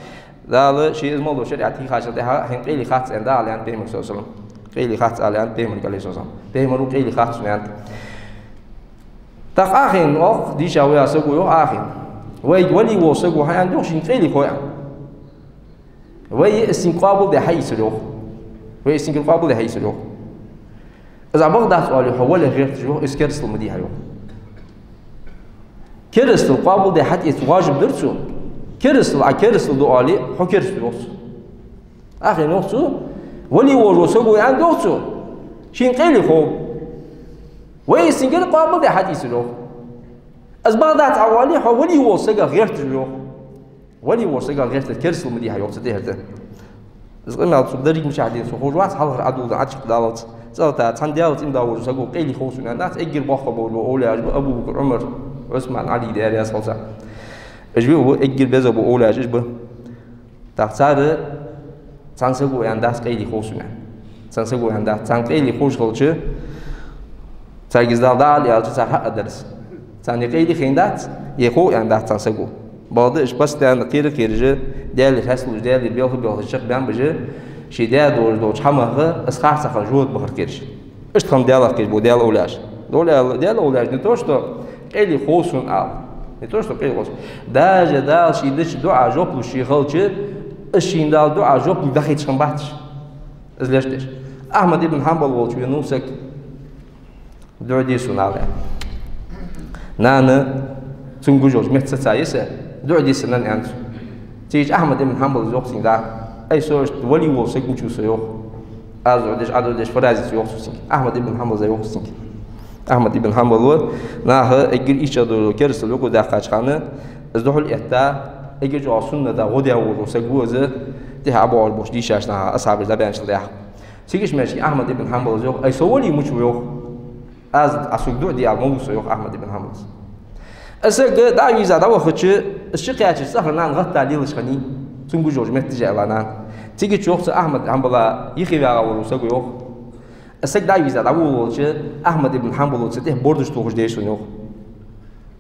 Дала ший из мел дола шариӀат хьийхачул тӀехьагӀа хьайна къайле хац аьннад Дала, аьннад пайхамара, Ӏалайхи ссалату вассалам. Къайле хац Ӏа аьннад пайхамарга, Ӏалайхи ссалату вассалам. Пайхамара къайле хац сона аьннад. ТӀаккха Ӏа хьайна оаха, дийша вай саго йоах Ӏа хьайна. Вайга вали вола саго хьааьннад йоах шийна къайле хов аьнна. Вай из сага къоабалде хьаийцар йоах. Вай из сага къоабалде хьаийцар йоах. Из Ӏа бакъ дац оале, хьо вале гӀерташ йоах, из керастал ма дий хьа йоах. Керастал къоабалде хьатӀаэца важиб дар цо. Керастал, Ӏа керастал да оале, хьо кераста йоах цо. Ӏа хьайна йоах цо, вали волаш вола саго аьннад йоах цо, шийна къайле хов. Вай из сага къоабалде хьатӀаийцар йоах. Из бакъ дац Ӏа оале, хьо вали волча сагах гӀерташ йоах. Вали волча сагах гӀертар керастал ма дий хьа йоах цу тӀехьа тӀа. Из къамаьл цу деррига мичахьа денад сона ховш вац, хьалхара Ӏадувлаш Ӏачакхдаллалца. ЦӀагӀа цхьан Даьлаца иман диллаш вола саго къайле хов сона аьннадац, эггара боккхий болаш бола овлияаш ба Абу Бакр, Ӏумар, Ӏусман, Ӏали, Даьла раьза хилва царна. Уж ба эггара беза бола овлияш, уж ба. ТӀаккха цар цхьан саго аьннадац къайле хов сона аьнна. Цхьан саго аьннадац, царна къайле ховш хилча, царга из Дала дӀаала аьлча, цар хьаадаьдар из. Царна е къайле хайнадац, е хов аьннадац цхьан саго. Бакъда уж постоянно кхера-кхераш, Даьлера хьесталуш, Даьлера белха белхаш чакхбаьнна ба уж, ший даь долаш долча хӀамах из харцахьа живот бахар кхераш. Иштта хиннаб Даьлах кхераш бола Даьла овлияш. Дола аьлча, Даьла овлияш не то что къайле хов сона ала. Не то что къайле хов сона. Даже Дала ший деча дуӀа жоп луш ше хилча, из шийна Дала дуӀа жоп луш дахийташ хиннабац уж. Из лештеш. Ахьмад ибн Хьанбал волча венав саг. ДуӀа де сона ала. Нана цунга гуш йолча метта саца йиса, дуӀа де сона, нана, аьннад цо. Цига Ахьмад ибн Хьанбала йоах цунга: «Ай, со иштта вали вола саг мича ва со, йоах. Аз дуӀа деш, Ӏа дуӀа деш, фаразица», йоах цо цунга. Ахьмад ибн Хьанбала йоах цунга. Ахьмад ибн Хьанбала наха эггара ийрча дола керастал юкъедаьккхача хана, из духьал этта, эггара чӀоагӀа сунната гӀо деш вола саг ва из, тӀехьа ӀабоагӀаш болча дийшача наха, асхьабаша дӀабаьнначул тӀехьа. Цига иштта моттиге Ахьмад ибн Хьанбала йоах: «Ай, со вали мича ва, йоах. Аз, Ӏа сога дуӀа де ала мала ва со», йоах Ахьмад ибн Хьанбала. Из саг дӀа а вийза дӀавахача, из чукхаьчача цӀагӀара нана гӀатта лелаш хиннай, цунга гуш йолча метте жаӀала нана. Цига чу йоах цу Ахьмад Хьанбала юхе ваьгӀа вола саго йоах. Из саг дӀа а вийза дӀаволавелча, Ахьмад ибн Хьанбала цу тӀа бордаш тохаш деш хиннав йоах.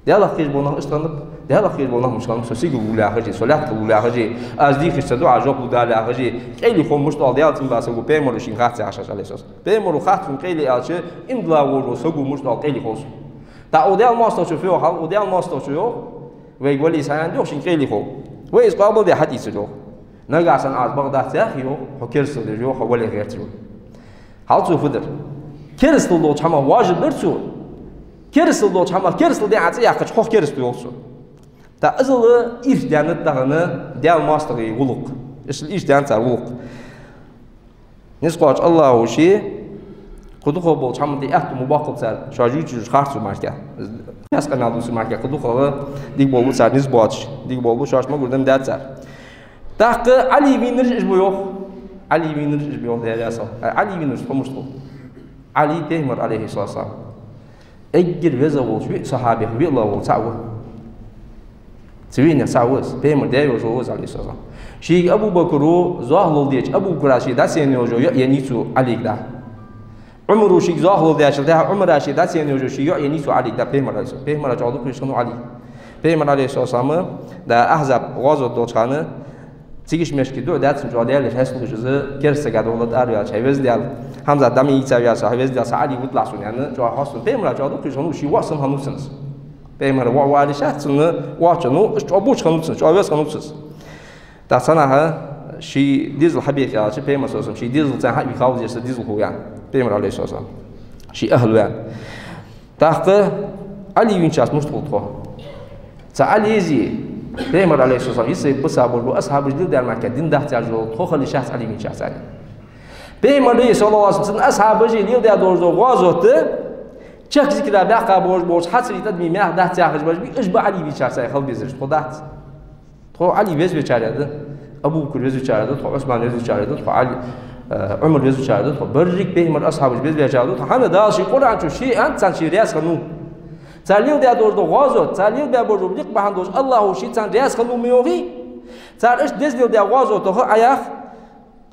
Даьлах кхераш бола нах иштта хиннаб, Даьлах кхераш бола нах мишта хиннаб, со сигала вувл яхаш, со лаьттах вувл яхаш, аз дийхача цу дуӀа жоп лу Дала яхаш, къайле хов мишта оал Даьла цӀенбаь саго, пайхамара шийна хац яхаш, Ӏалайхи ссалату вассалам. Пайхамара хац сона къайле аьлча, иман дилла вола саго мишта оал къайле хов сона. ТӀаккха укх Даьла моастагӀчо фу йоах, укх Даьла моастагӀчо йоах, вайга вали из хьааьннад йоах шийна къайле хов. Вай из къоабалде хьатӀаийцар йоах. Нагахьа санна аз бакъ дац яхе йоах, хьо керастал деш йоах, хьо вале гӀерташ йоах. Хьал цо фу дар? Керастал долча хӀамах важиб дар цо. Керастал долча хӀамах керастал да аьнна цӀи яьккхача, хьо кераста ва йоах цо. ТӀаккха иззал ийрча даьннад тахан Даьла моастагӀий гӀулакх. Иззал ийрча даьннад цар гӀулакх. Низ кхоачаш АллахӀа ше кхы дукхагӀа болча хӀаман тӀа аьттув ма боаккхалба цар, шоаш ювцаш харцо мара. Яс къамаьл дувцар мара, кхы дукхагӀа дика болабу цар низ боацаш, дика болабу, шоашта ма гур дам дац цар. ТӀаккха Ӏали вийнараш уж ба йоах. Ӏали вийнараш уж ба йоах, Даьла раьза хилва. Ӏали вийнараш тхо мишта хул? Ӏали пайхамар, Ӏалайхи ссалату вассалам, эггара веза волча виъ сахьабех виълагӀа вола цаӀ ва. Цу вайнаьха цаӀ ва из, пайхамара даь-йоша ва из, Ӏалайхи ссалам. Шийга Абу Бакра зоахалол дича, Абу Бакра шийга дӀасаенна йола йоӀ еннай цо Ӏалийга дӀа. Ӏумара шийга зоахалол дича, тӀехьа Ӏумара шийга дӀасаенна йола ший йоӀ еннай цо Ӏалийга дӀа, пайхамара, Ӏалайхи ссалам. Пайхамара чӀоагӀа дукха везаш хиннав Ӏали. Пайхамар, Ӏалайхи ссалам, да Ахьзаб гӀазот долча хана, цига ший мехка дуӀа даьд цунна, чӀоагӀа Даьла лаьца хьесталуш из кераста сага духьала тӀараваьлча: «ХӀай Веза Даьла, Хьамзат дӀа ма ийца веза со, хьай Веза Даьла, са Ӏали вуталахь сона», — аьнна, чӀоагӀа хьоастам. Пайхамара чӀоагӀа дукха везаш хиннав, ший воӀ санна хиннав цунна из. Пайхамара воӀ вале шац цунна воӀ чу, ну, из чӀоагӀа бувцаш хиннав цунна, чӀоагӀа везаш хиннав цунна из. ТӀаккха цхьан наха ший дезал хьабеха аьлча, пайхамара, Ӏалайхи ссалам, ший дезал царна хьавийха, хьал везаш са дезал хов, аьнна. Пайхамара, Ӏалайхи ссалам, ший ахӀл ва, аьнна. ТӀаккха Ӏали вийначарца мишта хул тхо? Цу Ӏалийга пайхамара, Ӏалайхи ссалам, йиса-йиса бусалба болаш бола асхьабаш леладаьр мара дин дац яхаш дола тхо хила йиш яц Ӏали вийначарца, аьнна. Пайхамара, саллаллахӀу Ӏалайхи ва саллам, цун асхьабаша леладаь долаш дола гӀазот чехка зикара баьккха болаш болча хьацарий тӀадаме мах дац яхаш бараш ба, уж ба Ӏали вийначарца хила безараш, тхо дац. Тхо Ӏали везавечарех да, Абу Бакр везавечарех да, тхо Ӏусман везавечарех да, тхо Ӏали, э, Ӏумар везавечарех да, тхо берригаш пайхамара асхьабаш безавечарех да, тхо хӀана? Дала ший Къуръан чу ше аьннад, царна ше раьза хиннав. Цар леладаь долаш дола гӀазот, цар лелабаь болаш бола никъ бахьан долаш АллахӀа ше царна раьза хиннав ма йоахий? Цар иштта деза леладаь гӀазотах Ӏа яхаш,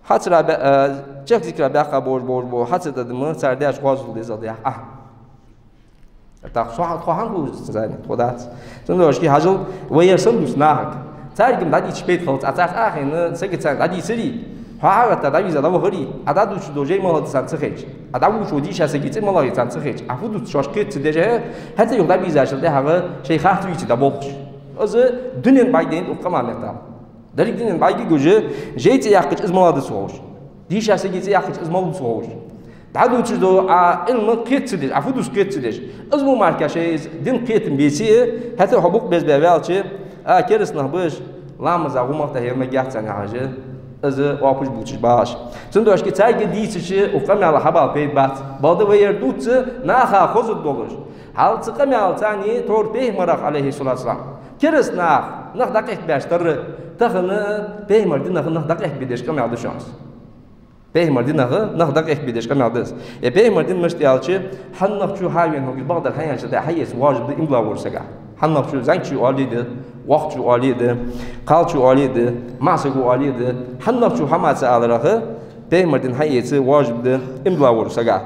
хьацара баь-, э, чехка зикара баьккха болаш болаш бола хьацарий тӀадаме цар даьча гӀазота дезагӀа да яхаш Ӏа. ТӀаккха со хьа-, тхо хӀана хулаш да царна, тхо дац. Цудухьа хьажал, вай ер санна дувц нахага. Царга-м дӀадийцача пайда хилац, а царца Ӏохайна саг царна дӀадийцарий, хьо хьагӀатта дӀавийрза дӀавахарий, Ӏа дӀадувцаш дола жай малагӀа да царна ца хеташ, Ӏа дӀавувцаш вола дийша саг цӀи малагӀа я царна ца хеташ, Ӏа фу дувц шоашка кхета ца деш, хӀаьта юха дӀабийрзачул тӀехьагӀа шоай харц вийца дӀаболхаш. Из дунен бӀаргадайнад укх къаман меттала. Деррига дунен бӀаргагуш, жай цӀи яьккхача из малагӀа да цо ховш. Дийша сага цӀи яьккхача из малагӀа да цо ховш. ДӀадувцаш дола Ӏа Ӏилма кхета ца деш, Ӏа фу дувц кхета ца деш. Из мо мара шоай из дин кхетам беце а, хӀаьта хьо букъ беза баь ваьлча, а, кераста нах ба уж, ламаза гӀумагӀ тӀа хӀама яц царна яхаш, из оапаш бувцаш багӀаш. Цудухьа царга дийцача укх къамаьла хьабала пайда бац. Бакъда вай ер дувц наха хоза долаш. Хьал цу къамаьла царна тхьовра пайхамарах, Ӏалайхи ссалату вассалам, кераста нах, нах дӀакъехкабеш тара, тахан пайхамара динах нах дӀакъехкабе деш къамаьл да шоана. Пайхамара динах нах дӀакъехкабе деш къамаьл да из. Е пайхамара дин мишта да аьлча, хьаннахчо хьавена хӀама бакъдар хьаенначул тӀехьа хьаэца важиб да иман дилла волча сага. Хьаннахчо, зӀамигачо оале а да, воккхачо оале а да, кхалчо оале а да, маӀа саго оале а да, хьаннахчо хӀама ца аларах, пайхамара дин хьаэца важиб да иман дилла волча сага.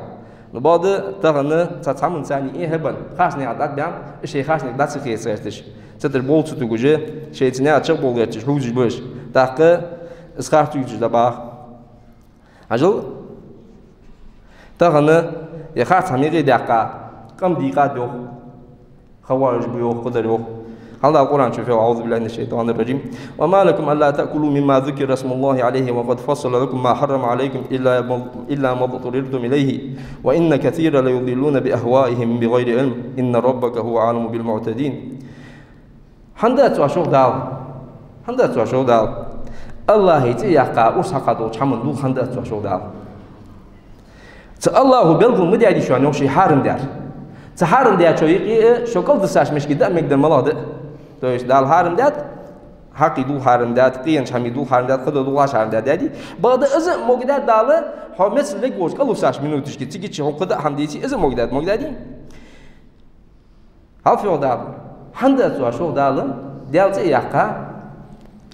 Ну, бакъда тахан цхьа-, цхьамма царна эхь а бенна, харцнегӀа дӀатӀабаьнна, шоай харцнега дӀа ца хеца гӀерташ, цу тӀара болх ца тугаш, шоай цу наькъа чакхбовла гӀерташ хьувзаш ба уж. ТӀаккха из харц ювцаш дӀабаха. Хьажал, тахан е харц хӀама юкъе даьккха, къам дийкъад йоах. Хаварижаш ба йоах, кхыдар йоах. Хьажал, Дала Къуръан чу фу йоах: أعوذ بالله من الشيطان الرجيم. وما لكم ألا تأكلوا مما ذكر اسم الله عليه وقد فصل لكم ما حرم عليكم إلا ما، إلا ما اضطررتم إليه وإن كثيرا ليضلون بأهوائهم بغير علم إن ربك هو أعلم بالمعتدين. ХӀана дац оаш, йоах Дала? ХӀана дац оаш, йоах Дала? АллахӀа цӀи яьккха урс хьакха долча хӀаман дулх хӀана дац оаш, йоах Дала? Цу АллахӀа белгал ма даьдий шоана, йоах, ше хьарам даьр. Цу хьарам даьчоа юкъе а шо кӀалдисача мишка даа мегаргдар малагӀа да. То есть Дала хьарам даьд, хьакхий дулх хьарам даьд, къенача хӀамий дулх хьарам даьд, кхыдола дулх хьарам даьд, даьдий. Бакъда из а могадаьд Дала, хьо мецал лег волча кӀалвисача минуташка, цига чу хьона кхы даа хӀама деце, из а могадаьд, могадаьдий? Хьалфа йоах Дала. ХӀана дац оаш, йоах Дала, Даьла цӀи яьккха,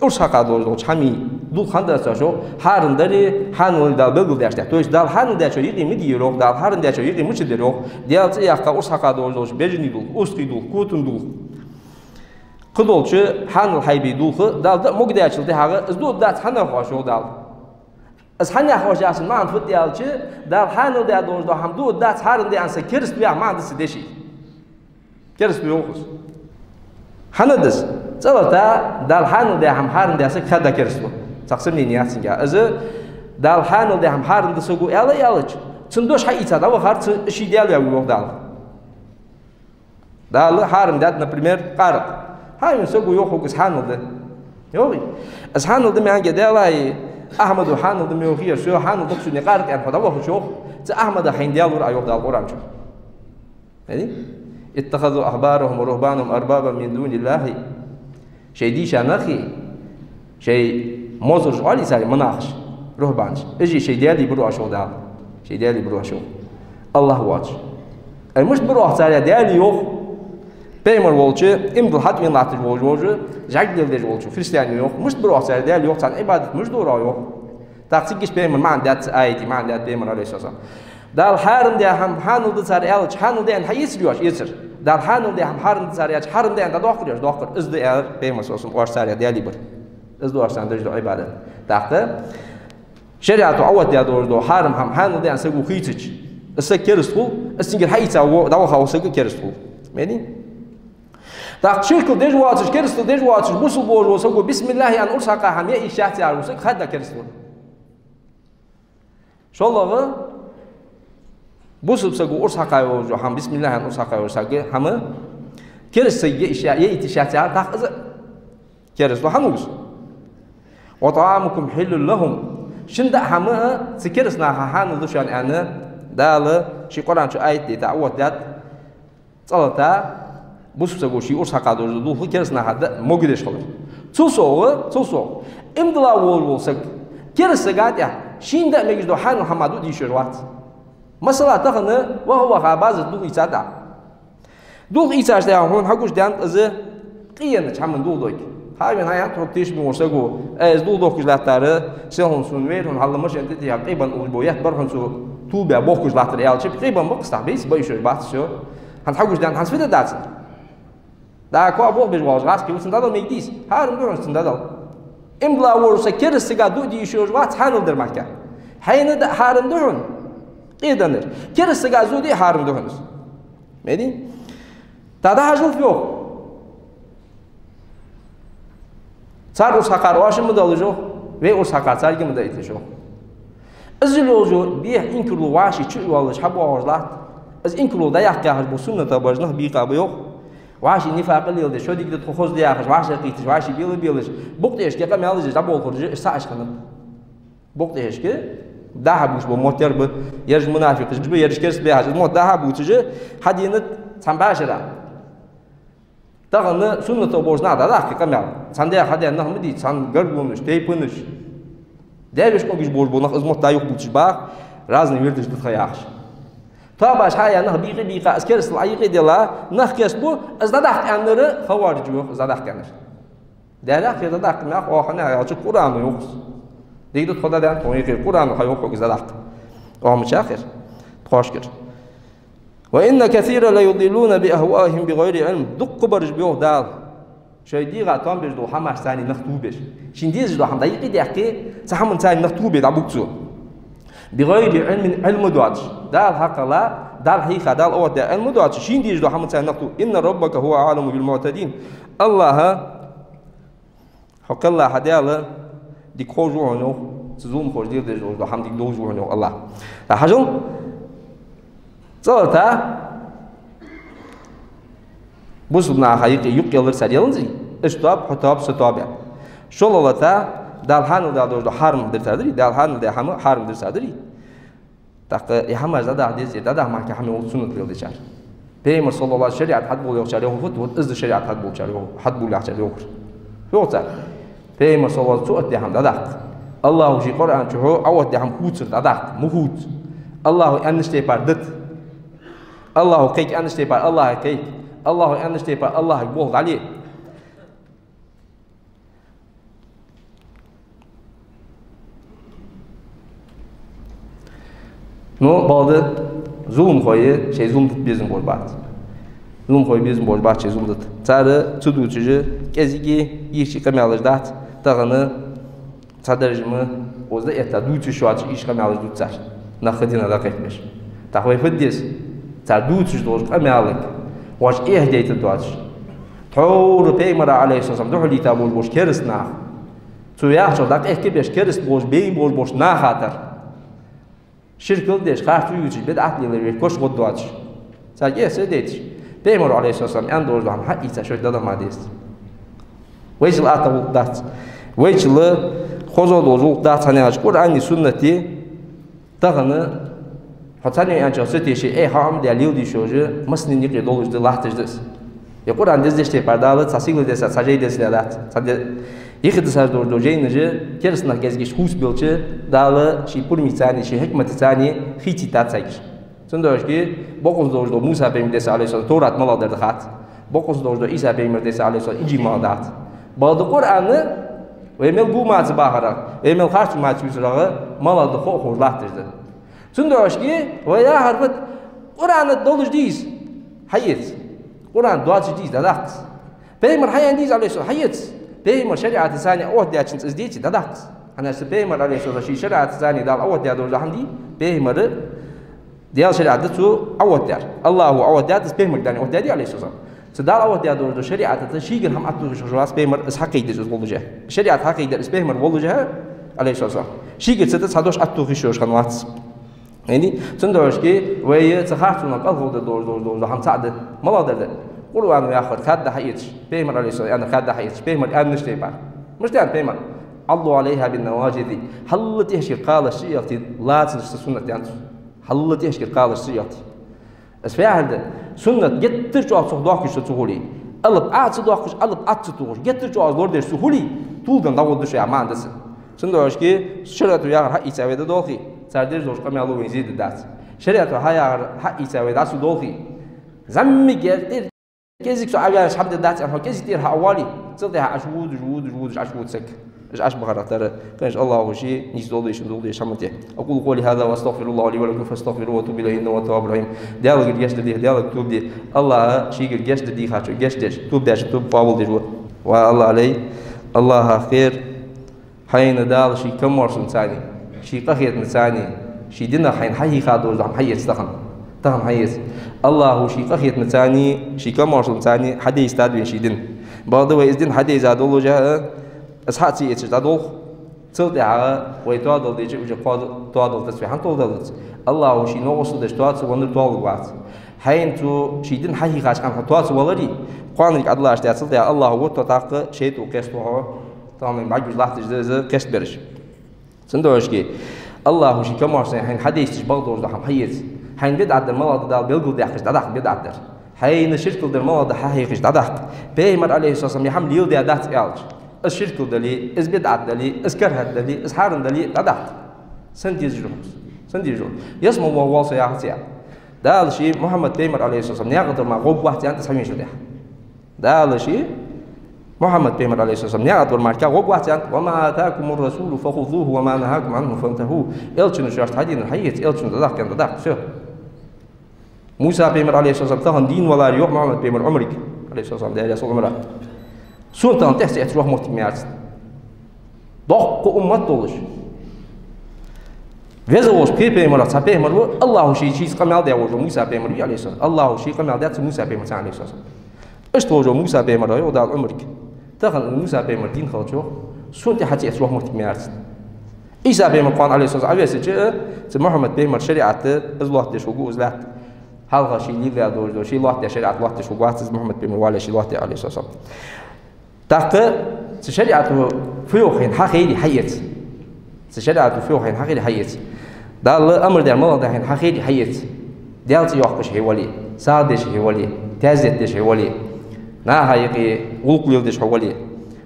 урс хьакха долаш долча хӀамий дулх хӀана дац оаш, йоах, хьарам дари хьанал дари Дала белгалдаьчул тӀехьа? То есть Дала хьанал даьчоа юкъе ма дий ер, йоах, Дала хьарам даьчоа юкъе мича дир, йоах? Даьла цӀи яьккха урс хьакха долаш долча бежанний дулх, устагӀий дулх, котан дулх, кхыдолча хьанал хьайбай дулх Дала даа могадаьчул тӀехьагӀа, из дуадац хьанах оаш, йоах Дала. Из хьанах оаш яхачун маӀан фуд аьлча, Дала хьанал даь долаш дола хӀама дуадац, хьарам да аьнна саг кераста ва яха маӀан да цу деший. Кераста ва йоах из. ХӀана да из? ЦӀалата Дала хьанал даь хӀама хьарам даь саг хадда кераста ва. Цхьаккха сомнени яц цунга. Из Дала хьанал даь хӀама хьарам да саго аьлча, аьлча, цун дош хьаийца дӀавахар цу ший Даьла ваь ва, йоах Дала. Дала хьарам даьд, например, къаракъ. Хьавена саго йоах хьога, из хьанал да. Йоахий? Из хьанал да ма аьннадий Дала, Ахьмада хьанал да ма йоахий, всё, хьанал да-кх сона къаракъ аьнна хьо дӀавахача, йоах, цу Ахьмадах хьайна даьла вар Ӏа, йоах Дала Къуръан чу. Хьаьдий? اتخذوا أحبارهم ورهبانهم أربابا من دون الله. Шоай дийша нахи, шоай мозараш оалий царех, монахаш, рухӀбанаш. Уж шоай даьлий бир оаш, йоах Дала. Шоай даьлий бир оаш, йоах. АллахӀ воацаш. Ай, мишта бир оаха царех даьлий, йоах? Пайхамар волча, иман дилла хьатӀавена латташ волча, волча, жӀарг леладеш волча христиане йоах, мишта бар оаха цар Даьла йоах, царна Ӏибадат мишта ду оаха йоах. ТӀаккха цига иштта Пайхамара маӀан даьд цу аята, маӀан даьд Пайхамара, Ӏалайхи ссалам. Дала хьарам даь хӀама хьанал да цар аьлча, хьанал да аьнна хьаэцарий оаш? Эцар. Дала хьанал даь хӀама хьарам да цар аьлча, хьарам да аьнна дӀадоаккхарий оаш? Доаккхар. Из да, аьлар Пайхамара, Ӏалайхи ссалам, оаш царех даьлий бар. Из да оаш царна деш дола Ӏибадат. ТӀаккха шариӀато Ӏооттадаь долаш дола хьарам хӀама хьанал да аьнна саго хийцача, из саг кераста хул, из цунгара хьаийца во-, дӀаваха вола саг а кераста хул. Мени? ТӀаккха ширкал деш воацаш, керастал деш воацаш, бусалба волаш вола саго бисмиллахӀ аьнна урс хьакха хӀама яа йиш яц яхаш вола саг хадда кераста хул. ШоллагӀа, бусалба саго урс хьакха йолаш йола хӀама, бисмиллахӀ аьнна урс хьакха йолаш саг хӀама, кераста сага яа йиш я-, яийта йиш яц яхар, тӀаккха из а кераста хул хьан вуз. «وطعامكم حل لهم». Шун даа хӀама а цу кераста наха хьанал да шоана аьнна, Дала ший Къуръан чу аят дийта, Ӏооттадаьд. ЦӀалата, бусалба саго ший урс хьакха долаш дола дулх кераста наха даа могадеш хилар. Цул совгӀа, цул совгӀа, иман дилла волаш вола саг, кераста сага тӀехьа шийна даа мегаш дола хьанал хӀама дуа де йиш йолаш вац. Масала, тахан ваха-ваха базар дулх ийцад Ӏа. Дулх ийцачул тӀехьагӀа хьона хьагуш даьннад из къе еннача хӀаман дулх долга. Хьавена хьаяьннад хьога тешаме волча саго: «Ай, из дулх дохкаш латтар, селхан сона вайра хьона хьалла машен тӀа тӀехьа къебан уллаш бола етт бар хьона цо тувлабаь бохкаш латтар», аьлча, къебан ба-кх из, тӀаккха бийса ба йиш йолаш бац, всё. ХӀанз хьагуш даьннад, хӀанз фу де деза цунна? ДӀа коа болх беш волаш гӀазкхи ва, цунна дӀадала мегаш дий из? Хьарам да хьона цунна дӀадала. Иман дилла волаш саг кераста сага дуа де йиш йолаш вац хьанал дар мара. Хьайна даа хьарам да хьона, къе деннар. Кераста сага зуде а хьарам да хьона из. Мени? ТӀаккха дӀахьажал фу йоах. Цар урс хьакхар оаш а ма делаш йоах, вай урс хьакхар царга а ма даийталаш йоах. Из йолаш йола бехк, инкарло вӀаший чу а йоаллаш хьабоагӀаш латт. Из инкарло дӀаяккха яхаш бола суннатах бараш нах бийкъа ба йоах. ВӀаший нифакъ леладеш, шо дика да, тхо хоза да яхаш, вӀашагӀкхийтташ, вӀаший белабелаш, букъ тӀехьашка къамаьл деш дӀаболхараш, иштта цхьа аш хиннаб. Букъ тӀехьашка дӀа-хьа бувцаш бола мотт яр ба, ераш мунафикъаш ба, ераш кераста ба яхаш, из мотт дӀа-хьа бувцаш, хьадийнад цхьан башара. Тахан суннатах болча наха дӀадаккха къамаьл. Цхьан даьх хьадаьнна нах ма дий, цхьан гаргалонаш, тайпанаш. Даь-веший къонгаш болаш бола нах из мотт дӀа-юха бувцаш бах, разный вирдаш да тха яхаш. Тоабаш хьаяь нах бийкъа-бийкъа, из керастал Ӏайийкъа а делла, нах кестабу, из дӀадаккха аьннар хавариж ва йоах, из дӀадаккха аьннар. Даьра хер дӀадаккха мех оаха хьона аьлча, Къуръано йоах из. Дика да, тхо дӀадаьннад тхона юкъе, Къуръано хьайоах хьога из дӀадаккха. Оаха мичахьа хир? Тхоашкара. «وإن كثيرا ليضلون بأهوائهم بغير علم». Дуккха бараш ба йоах Дала, шоай дегӀа тоам беш дола хӀамашца тӀа нах тувбеш. Шийна дезаш дола хӀама дӀайийкъа а даьккхе, цу хӀаманца тӀа нах тувбе дӀабуг цо. «بغير علم», Ӏилма доацаш. Дала хьакхелла, Дала хьийха, Дала оттадаь Ӏилма доацаш, шийна дезаш дола хӀаманца тӀа нах тувбе. «إن ربك هو أعلم بالمعتدين». АллахӀ, хьо кхелла хьа Даьла, дика ховш ва хьона йоах, цу зуламхоша леладеш долаш дола хӀама дика довзаш ва хьона йоах АллахӀ. ТӀаккха хьажал, цӀалата, бусалба наха юкъе, юкъе ялар цар яланзий, из тоаб, хьо тоаб, со тоаб аьнна. ШоллагӀа лата, Дала хьанал даь долаш дола хьарам дир цар дирий, Дала хьанал даь хӀама хьарам дир цар дирий. ТӀаккха из хӀамаш дӀадахьа деза, дӀадахьа мара хӀама йолча суннат леладечар. Пайхамара, саллаллахӀу Ӏалайхи ва саллам, шариӀат хьатӀаболла йоахачар йоахар фуд? Вот из да шариӀат хьатӀаболчар йоахар, хьатӀаболлачар йоахар. Йоах цар. Пайхамара, саллаллахӀу Ӏалайхи ва саллам, цо оттадаь хӀама дӀадаккха. АллахӀа ший Къуръан чу хьо Ӏооттадаь хӀама хувцар дӀадаккха. Ма хувца. АллахӀа аьннача тайпара дита. АллахӀа кхайка аьннача тайпара АллахӀага кхайка. АллахӀа аьннача тайпара АллахӀага болх дӀале. Ну, бакъда, зуламхой шоай зулам дита безам болаш бац. Зуламхой безам болаш бац шоай зулам дита. Цар ца дувцаш, кӀезига ийрча къамаьлаш дац, тахан цхьа даржа ма оза да этта, дувцаш шоаш ийрча къамаьлаш дувц цар. Нах дина дӀакхайкабеш. ТӀаккха вай фу де деза? Цар дувцаш долча къамаьлага вож эхь дайтаргдоацаш. Тхьовра Пайхамара, Ӏалайхи ссалам, духьале йита болаш бола кераста нах. Цо яхачох дӀакъехкабеш, кераста болаш, бейна болаш болча наха тара. Ширкал деш, харцо ювцаш, бидӀат лелаеш, вай кош гӀоргдоацаш. Царга эхь ца дайташ. Пайхамара, Ӏалайхи ссалам, аьнна долаш дола хӀама хьаийца шоашта дӀадала ма деза. Вайчул атта гӀулакх дац. Вайчул хоза дола гӀулакх дац, хӀана аьлча Къуръани суннати тахан хьо цхьанне аьнначох ца теше, эхь хьо Ӏомадаь леладе йиш йолаш, массанена юкъе долаш да, латташ да из. Е Къуръан дездеш тайпара Дала цхьа сигала десса, цхьа жай десса дац. Цхьа де-, юха дисаш долаш дола жайнаш, кераста нах гезгаш хувцабелча, Дала ший пурамаца, ший хьикматаца хийцийта царгаш. Цудухьа бокъонца долаш дола Муса пайхамара десса, Ӏалайхи ссалам, Товрат малагӀа дар да хац. Бокъонца долаш да Ӏийса пайхамар дийца, Ӏалайхи ссалам, инжил мел дац. Бакъда Къуръан вай мел го маца бахарах, вай мел харцо маца ювцарах малагӀа да хов ховш латташ да. Цудухьа вай яхар фуд: Къуръан долаш дийца, хьаэца. Къуръан доацаш дийца, дӀадаккха. Пайхамар хьаяьнна дийца, Ӏалайхи ссалам, хьаэца. Пайхамара шариӀатаца Ӏооттадаьчунца из деце, дӀадаккха. ХӀана аьлча пайхамар, Ӏалайхи ссалам, ший шариӀатаца Дала Ӏооттадаь долаш хӀама дий, пайхамара Даьла шариӀат да цо Ӏооттадаьр. АллахӀа Ӏооттадаьд из, пайхамарга Дала Ӏооттадаьдий, Ӏалайхи ссалам. Цу Дала Ӏооттадаь долаш дола шариӀатаца шийгара хӀама Ӏотохаш хинна вац пайхамар, из хьакхайкадаь из воллаше. ШариӀат хьакхайкадаьр из пайхамар воллаше, Ӏалайхи ссалам. Шийгара цу тӀа цхьа дош Ӏотохаш хинна вац. Яни, цудухьа вай цу харцонах кӀалхардаргдолаш, долаш, долаш, хӀама цаӀ да. МалагӀдар да? Къуръан яхар хадда хьаэцаш, пайхамара, Ӏалайхи ссалам, аьннар хадда хьаэцаш, пайхамара аьннача тайпара. Мишта аьннад пайхамара? «عضوا عليها بالنواجذ». Хьалла тӀехьашкара кхалашца ялте лацалаш са суннат, аьннад цо. Хьалла тӀехьашкара кхалашца ялте. Из фу яхар да? Суннат геттара чӀоагӀа цох доаккхаш цо ца хуле, алап Ӏо ца доаккхаш, алап Ӏо ца тохаш, геттара чӀоагӀа из лорадеш цо хуле, тӀулган дӀагӀоргда шо яха маӀан да цун. Цудухьа шоашка шариӀато яхар хьаийца вай дӀадолхе, цар деш долча къамаьло вайна зе дергдац. ШариӀато хьаяхар хьаийца вай дӀа ца долхе, зӀамига тӀера кӀезига цо Ӏоваьннача хӀама дергдац аьнна, хьо кӀезига тӀера хьа Ӏовоале, цул тӀехьагӀа Ӏочуводаш, водаш, водаш Ӏочувода саг. Уж Ӏочубахарах тара, конечно, АллахӀа ший нийса долаш, нийса долаш хӀама тӀа. أقول قولي هذا وأستغفر الله لي ولكم فاستغفروه وتوبوا إليه إنه هو التواب الرحيم. Даьлагара гешт дар деха, Даьлага тоба де. АллахӀа шийгара гешт дар дийхачоа гешт деш, тоба дечоа тоба къоабалдеш ва. Ва АллахӀ лай, АллахӀах кхера хьайна Дала ший комаьршалца, ший къахетамца, ший динах хьайна хьахьийха долаш дола хӀама хьаэца тахан. Тахан хьаэца. АллахӀа ший къахетамца, ший комаьршалца хьадайзийтад вайна ший дин. Бакъда вай из дин хьадайза доллашехь, из хьа ца эцаш дӀадолх, цул тӀехьагӀа вай тоадала дича, уже кхоа тоадала дац вай, хӀана тоадала дац? АллахӀа ший новкъостал деш тоа ца веннар тоалургвац. Хьайна цо ший дин хьахьийхача хана хьо тоа ца валаре, кхоанарг Ӏодиллача, цул тӀехьагӀа АллахӀа вутто тӀаккха шайтӀо кхестаду хьо, тахан бӀаргагуш латташ да из кхестабераш. Цудухьа АллахӀа ший комаьршалца хьайна хьадайзийташ багӀа долаш дола хӀама хьаэца. Хьайна бидӀат дар малагӀа да Дала белгалдаьккхача дӀадаккха бидӀат дар. Хьайна ширкал дар малагӀа да хьахьехача дӀадаккха. Пайхамара, Ӏалайхи ссалам, ер хӀама леладаь дац аьлча, из ширкал дале, из бидӀат дале, из карахӀат дале, из хьарам дале, дӀадаккха. Сенна дезаш да хьона из? Сенна дезаш да хьона? Ялсмала воагӀа воал со яхац аьнна. Дала ший Мухьаммад пайхамар, Ӏалайхи ссалам, наькъа тӀара мара гӀоргвац аьннад из хьа веннача тӀехьа. Дала ший Мухьаммад пайхамар, Ӏалайхи ссалам, наькъа тӀара мара гӀоргвац аьннад: «وما آتاكم الرسول فخذوه وما نهاكم عنه فانتهوا». Элчано шоашта хьаденар хьаэца, Элчано дӀадаккха аьннар дӀадаккха, всё. Муса пайхамар, Ӏалайхи ссалам, тахан дийна валаре, йоах Мухьаммад пайхамара Ӏумарга, Ӏалайхи ссалам, Даьла раьза хилва Ӏумара: «Сона тахан тӀехьа ца эцаш ваха моттиг ма яц». Доккха уммат долаш, веза волча пхе пайхамарах цхьа пайхамар ва, АллахӀа ший, шийца къамаьл даь волаш вола Муса пайхамар вий, Ӏалайхи ссалам. АллахӀа ший къамаьл даьд цу Муса пайхамарца, Ӏалайхи ссалам. Иштта волаш вола Муса пайхамар, йоах Дала Ӏумарга: «Тахан Муса пайхамар дийна хилча, сона тӀехьа ца эцаш ваха моттиг ма яц». Ӏийса пайхамар кхоана, Ӏалайхи ссалам, Ӏовессача, цу Мухьаммад пайхамара шариӀат из лоаттадеш хургва из лаьтта. Хьалха ший лелаяь долаш дола, ший лоаттадаь шариӀат лоаттадеш хургвац из, Мухьаммад пайхамар вале ший лоаттадаь, Ӏалайхи ссалам. ТӀаккха цу шариӀато фу йоах хьайна хьахайре, хьаэца. Цу шариӀато фу йоах хьайна хьахайре, хьаэца. Дала амар даьр малагӀа да хьайна хьахайре, хьаэца. Даьла цӀи йоаккхаш хьо вале, сагӀа деш хьо вале, таьзет деш хьо вале, наха юкъе гӀулакх леладеш хьо вале,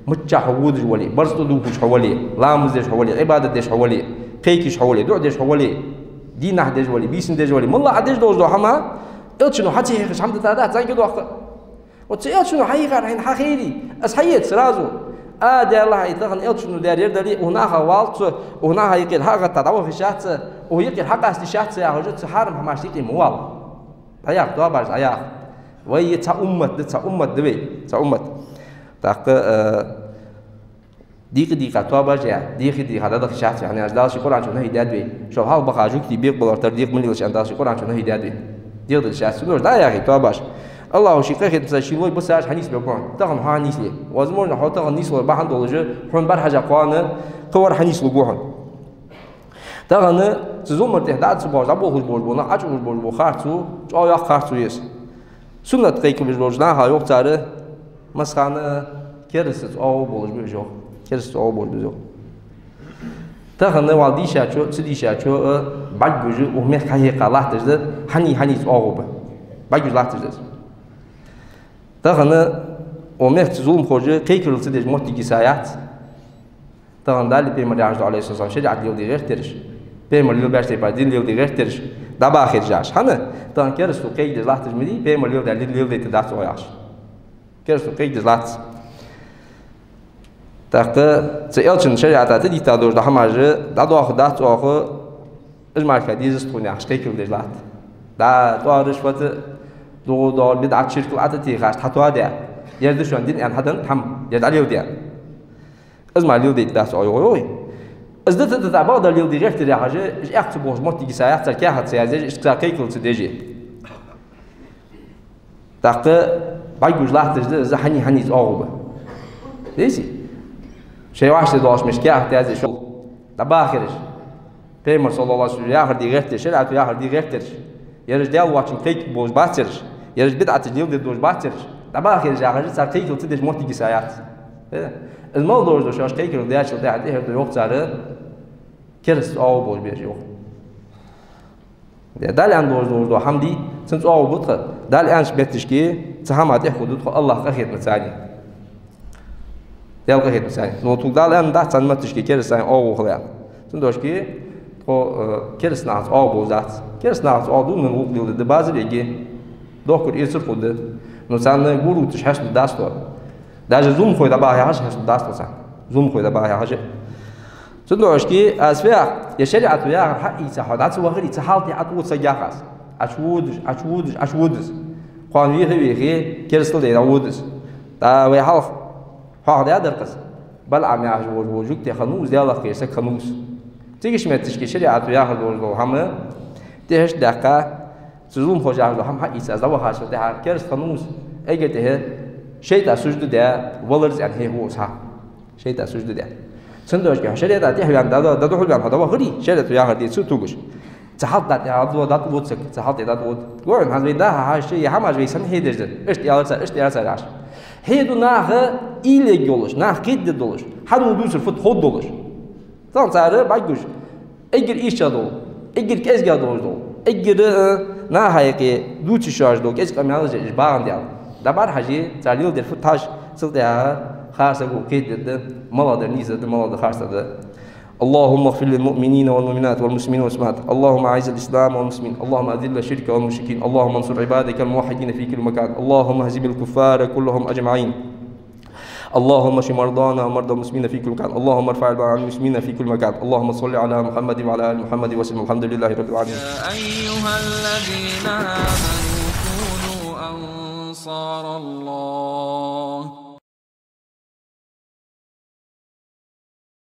миччахьа хьо водаш вале, барзкъа дувхаш хьо вале, ламаз деш хьо вале, Ӏибадат деш хьо вале, кхайкаш хьо вале, дуӀа деш хьо вале, дийнахьа деш вале, бийсан деш вале, моллагӀа деш долаш дола хӀама, Элчано хьа ца хьехаш хӀама дитадац, зӀамига доаккха. Вот цу Элчано хьахьийхар хьайна хьахайре, из хьаэца сразу. А, Даьла, хьай тахан Элчано даьр ер дале, укх наха валац со, укх наха юкъера хьа а гӀетта дӀаваха йиш яц со, укх юкъера хьакъаста йиш яц со яхаш, цу хьарам хӀамашта юкъе ма вала. ДӀаяха, тоабаш дӀаяха. Вай цхьа уммат да, цхьа уммат да вай, цхьа уммат. ТӀаккха, э, дийкъа-дийкъа тоабаш яь, дийкъа-дийкъа дӀадаха йиш яц вай, хӀана аьлча Дала ший Къуръан чу нахьи даьд вай. Шо хьалха баха жугтий бекъа балар тара декъа ма лелаш аьнна, Дала ший Къуръан чу нахьи даьд вай. Декъа деш яц, цудухьа дӀаяхе тоабаш. АллахӀа ший къахетамца ший лой ба саж хьанийсбергба хьона. Тахан хьо хьанийсле. Возможно, хьо тахан нийслора бахьан долаш, хьона бӀарахьежа кхоана кхывар хьанийслургва хьона. Тахан цу зуламара тӀехьа дӀа а ца боагӀаш, дӀаболхаш болаш бола нах, Ӏочуухаш болаш бола харцо, чӀоагӀа йоккха харцо я из. Суннат кхайкабеш болча наха йоах цар, массахана керастаца оагӀув болаш ба уж, йоах. Керастаца оагӀув болаш ба уж, йоах. Тахан вай дийшачо, ца дийшачо, э, бӀаргагуш, укх мехка хьахьекха латташ да, хьаний-хьанийца оагӀув ба. БӀаргагуш латташ да из. Тахан укх мехка зуламхоша кхайкарал ца деш моттиг йиса яц. Тахан Даьла пайхамара яхаш дола, Ӏалайхи ссалам, шариӀат леладе гӀертараш, пайхамара лелабаьча тайпара дин леладе гӀертараш, дӀабахараш яхаш. ХӀана? Тахан керастаго кхайкадеш латташ ма дий, пайхамара леладаь дин леладайтаргдац оаха яхаш. Керастал кхайкадеш латт. ТӀаккха цу Элчан шариӀата тӀадитта долаш дола хӀамаш дӀадоахаргдац оаха, уж мара дезац тхона яхаш кхайкадеш латт. ДӀа тӀоараш фата, дугӀу доагӀар, бидӀат, ширк ала тӀатехаш, тӀатоаде. Ер да шоана дин аьнна хьаденна хӀама, ер дӀалеладе. Из мара леладайтаргдац оаха, йоах, йоах. Из дита, дита, бакъдар леладе гӀертар яхаш, уж эккха ца бохаш моттиг йиса яц цар каьхат ца язъеш, иштта цар кхайкал ца деш. ТӀаккха бӀаргагуш латташ да из хьаний-хьаний оагӀув ба. Дийций? Шоай вӀаштӀехьа долаш мишта каьхат язъеш, шоаш дӀабахараш. Пайхамара, саллаллахӀу Ӏалайхи ва саллам, яхар де гӀерташ, шариӀато яхар де гӀерташ. Ераш Даьла воацачунга кхайкаш болаш бац ераш. Ераш бидӀаташ леладеш долаш бац ераш. ДӀабахараш яхаш, цар кхайкал ца деш моттиг йиса яц. Э? Из мел долаш да шоаш кхайкал даьчул тӀехьагӀа тӀехьа, йоах цар, кераста оагӀув болаш ба уж, йоах. Е, Дала аьнна долаш, долаш дола хӀама дий, цунца оагӀув ба тха. Дала аьннача метташка цу хӀаман тӀехьа хургда тхо АллахӀ къахетамца. Даьла къахетамца. Но тхога Дала аьнна дац цхьан метташка кераста оагӀув хила аьнна. Цудухьа тхо, э, кераста нахаца оагӀув болаш дац. Кераста нахаца оагӀув дунен гӀулакх леладе да, базар эгге, дохкар-эцар хургда. Но царна гургӀуташ хьесталургдац тхо. Даже зуламхой дӀабаха яхаш хьесталургдац тхо царна. Зуламхой дӀабаха яхаш. Цудухьа аз фу йоах, е шариӀато яхар хьаийца хьо дӀа ца вахаре, цу хьала тӀа Ӏа тӀавода саг, йоах аз. Ӏа чуводаш, Ӏа чуводаш, Ӏа чуводаш. Кхоана веха-веха, керастал дайна дӀаводаш. ТӀаккха вай хьалха хьоахадаьдар-кх из. БалгӀам яхаш вола, вола жугтий хиннав из, Даьлах кхераш саг хиннав из. Цигача метташка шариӀато яхар долаш дола хӀама тӀехьашка даьккха, цу зуламхоша яхаш дола хӀама хьаийца, из дӀавахачул тӀехьагӀа кераста хиннав из, эггара тӀехьа шайтӀа сужда даь валар из аьнна хьехаву из хьа. ШайтӀа сужда даь. Цудухьа хьо шариӀата тӀехьа ваьнна, дӀа-, дӀа-, дӀадухьал ваьнна хьо дӀавахаре, шариӀато яхар дийца тӀагуш. Цу хьала тӀа дӀа-, дӀа-, дӀатӀавода саг, цу хьала тӀа дӀатӀавода. Гой, хӀанз вай наха хьаьша, е хӀамаш вай санна хьедеш да. Иштта аьлар цар, иштта аьлар цар яхаш. Хьеду наха уйла ергйолаш, нах кхетаде долаш, хьанал дувцар фуд ховргдолаш. Царна цар бӀаргагуш. Эггара ийрча дола, эггара кӀезига долаш дола, эггара, э, наха юкъе дувца йиш йоацаш дола кӀезига къамаьлаш я уж багӀандаь. ДӀабӀарахьажа, цар леладер фуд хьажа, цул тӀехьагӀа харцахьа кхетадергда, малагӀдар нийсдар да, малагӀдар харцдар да. اللهم اغفر للمؤمنين والمؤمنات والمسلمين والمسلمات. اللهم أعز الإسلام والمسلمين. اللهم أذل الشرك والمشركين. اللهم انصر عبادك الموحدين في كل مكان. اللهم اهزم الكفار كلهم أجمعين. اللهم اشف مرضانا ومرضى المسلمين في كل مكان. اللهم ارفع البلاء عن المسلمين في كل مكان. اللهم صل على محمد وعلى آل محمد وسلم. الحمد لله رب العالمين. يا أيها الذين آمنوا كونوا أنصار الله.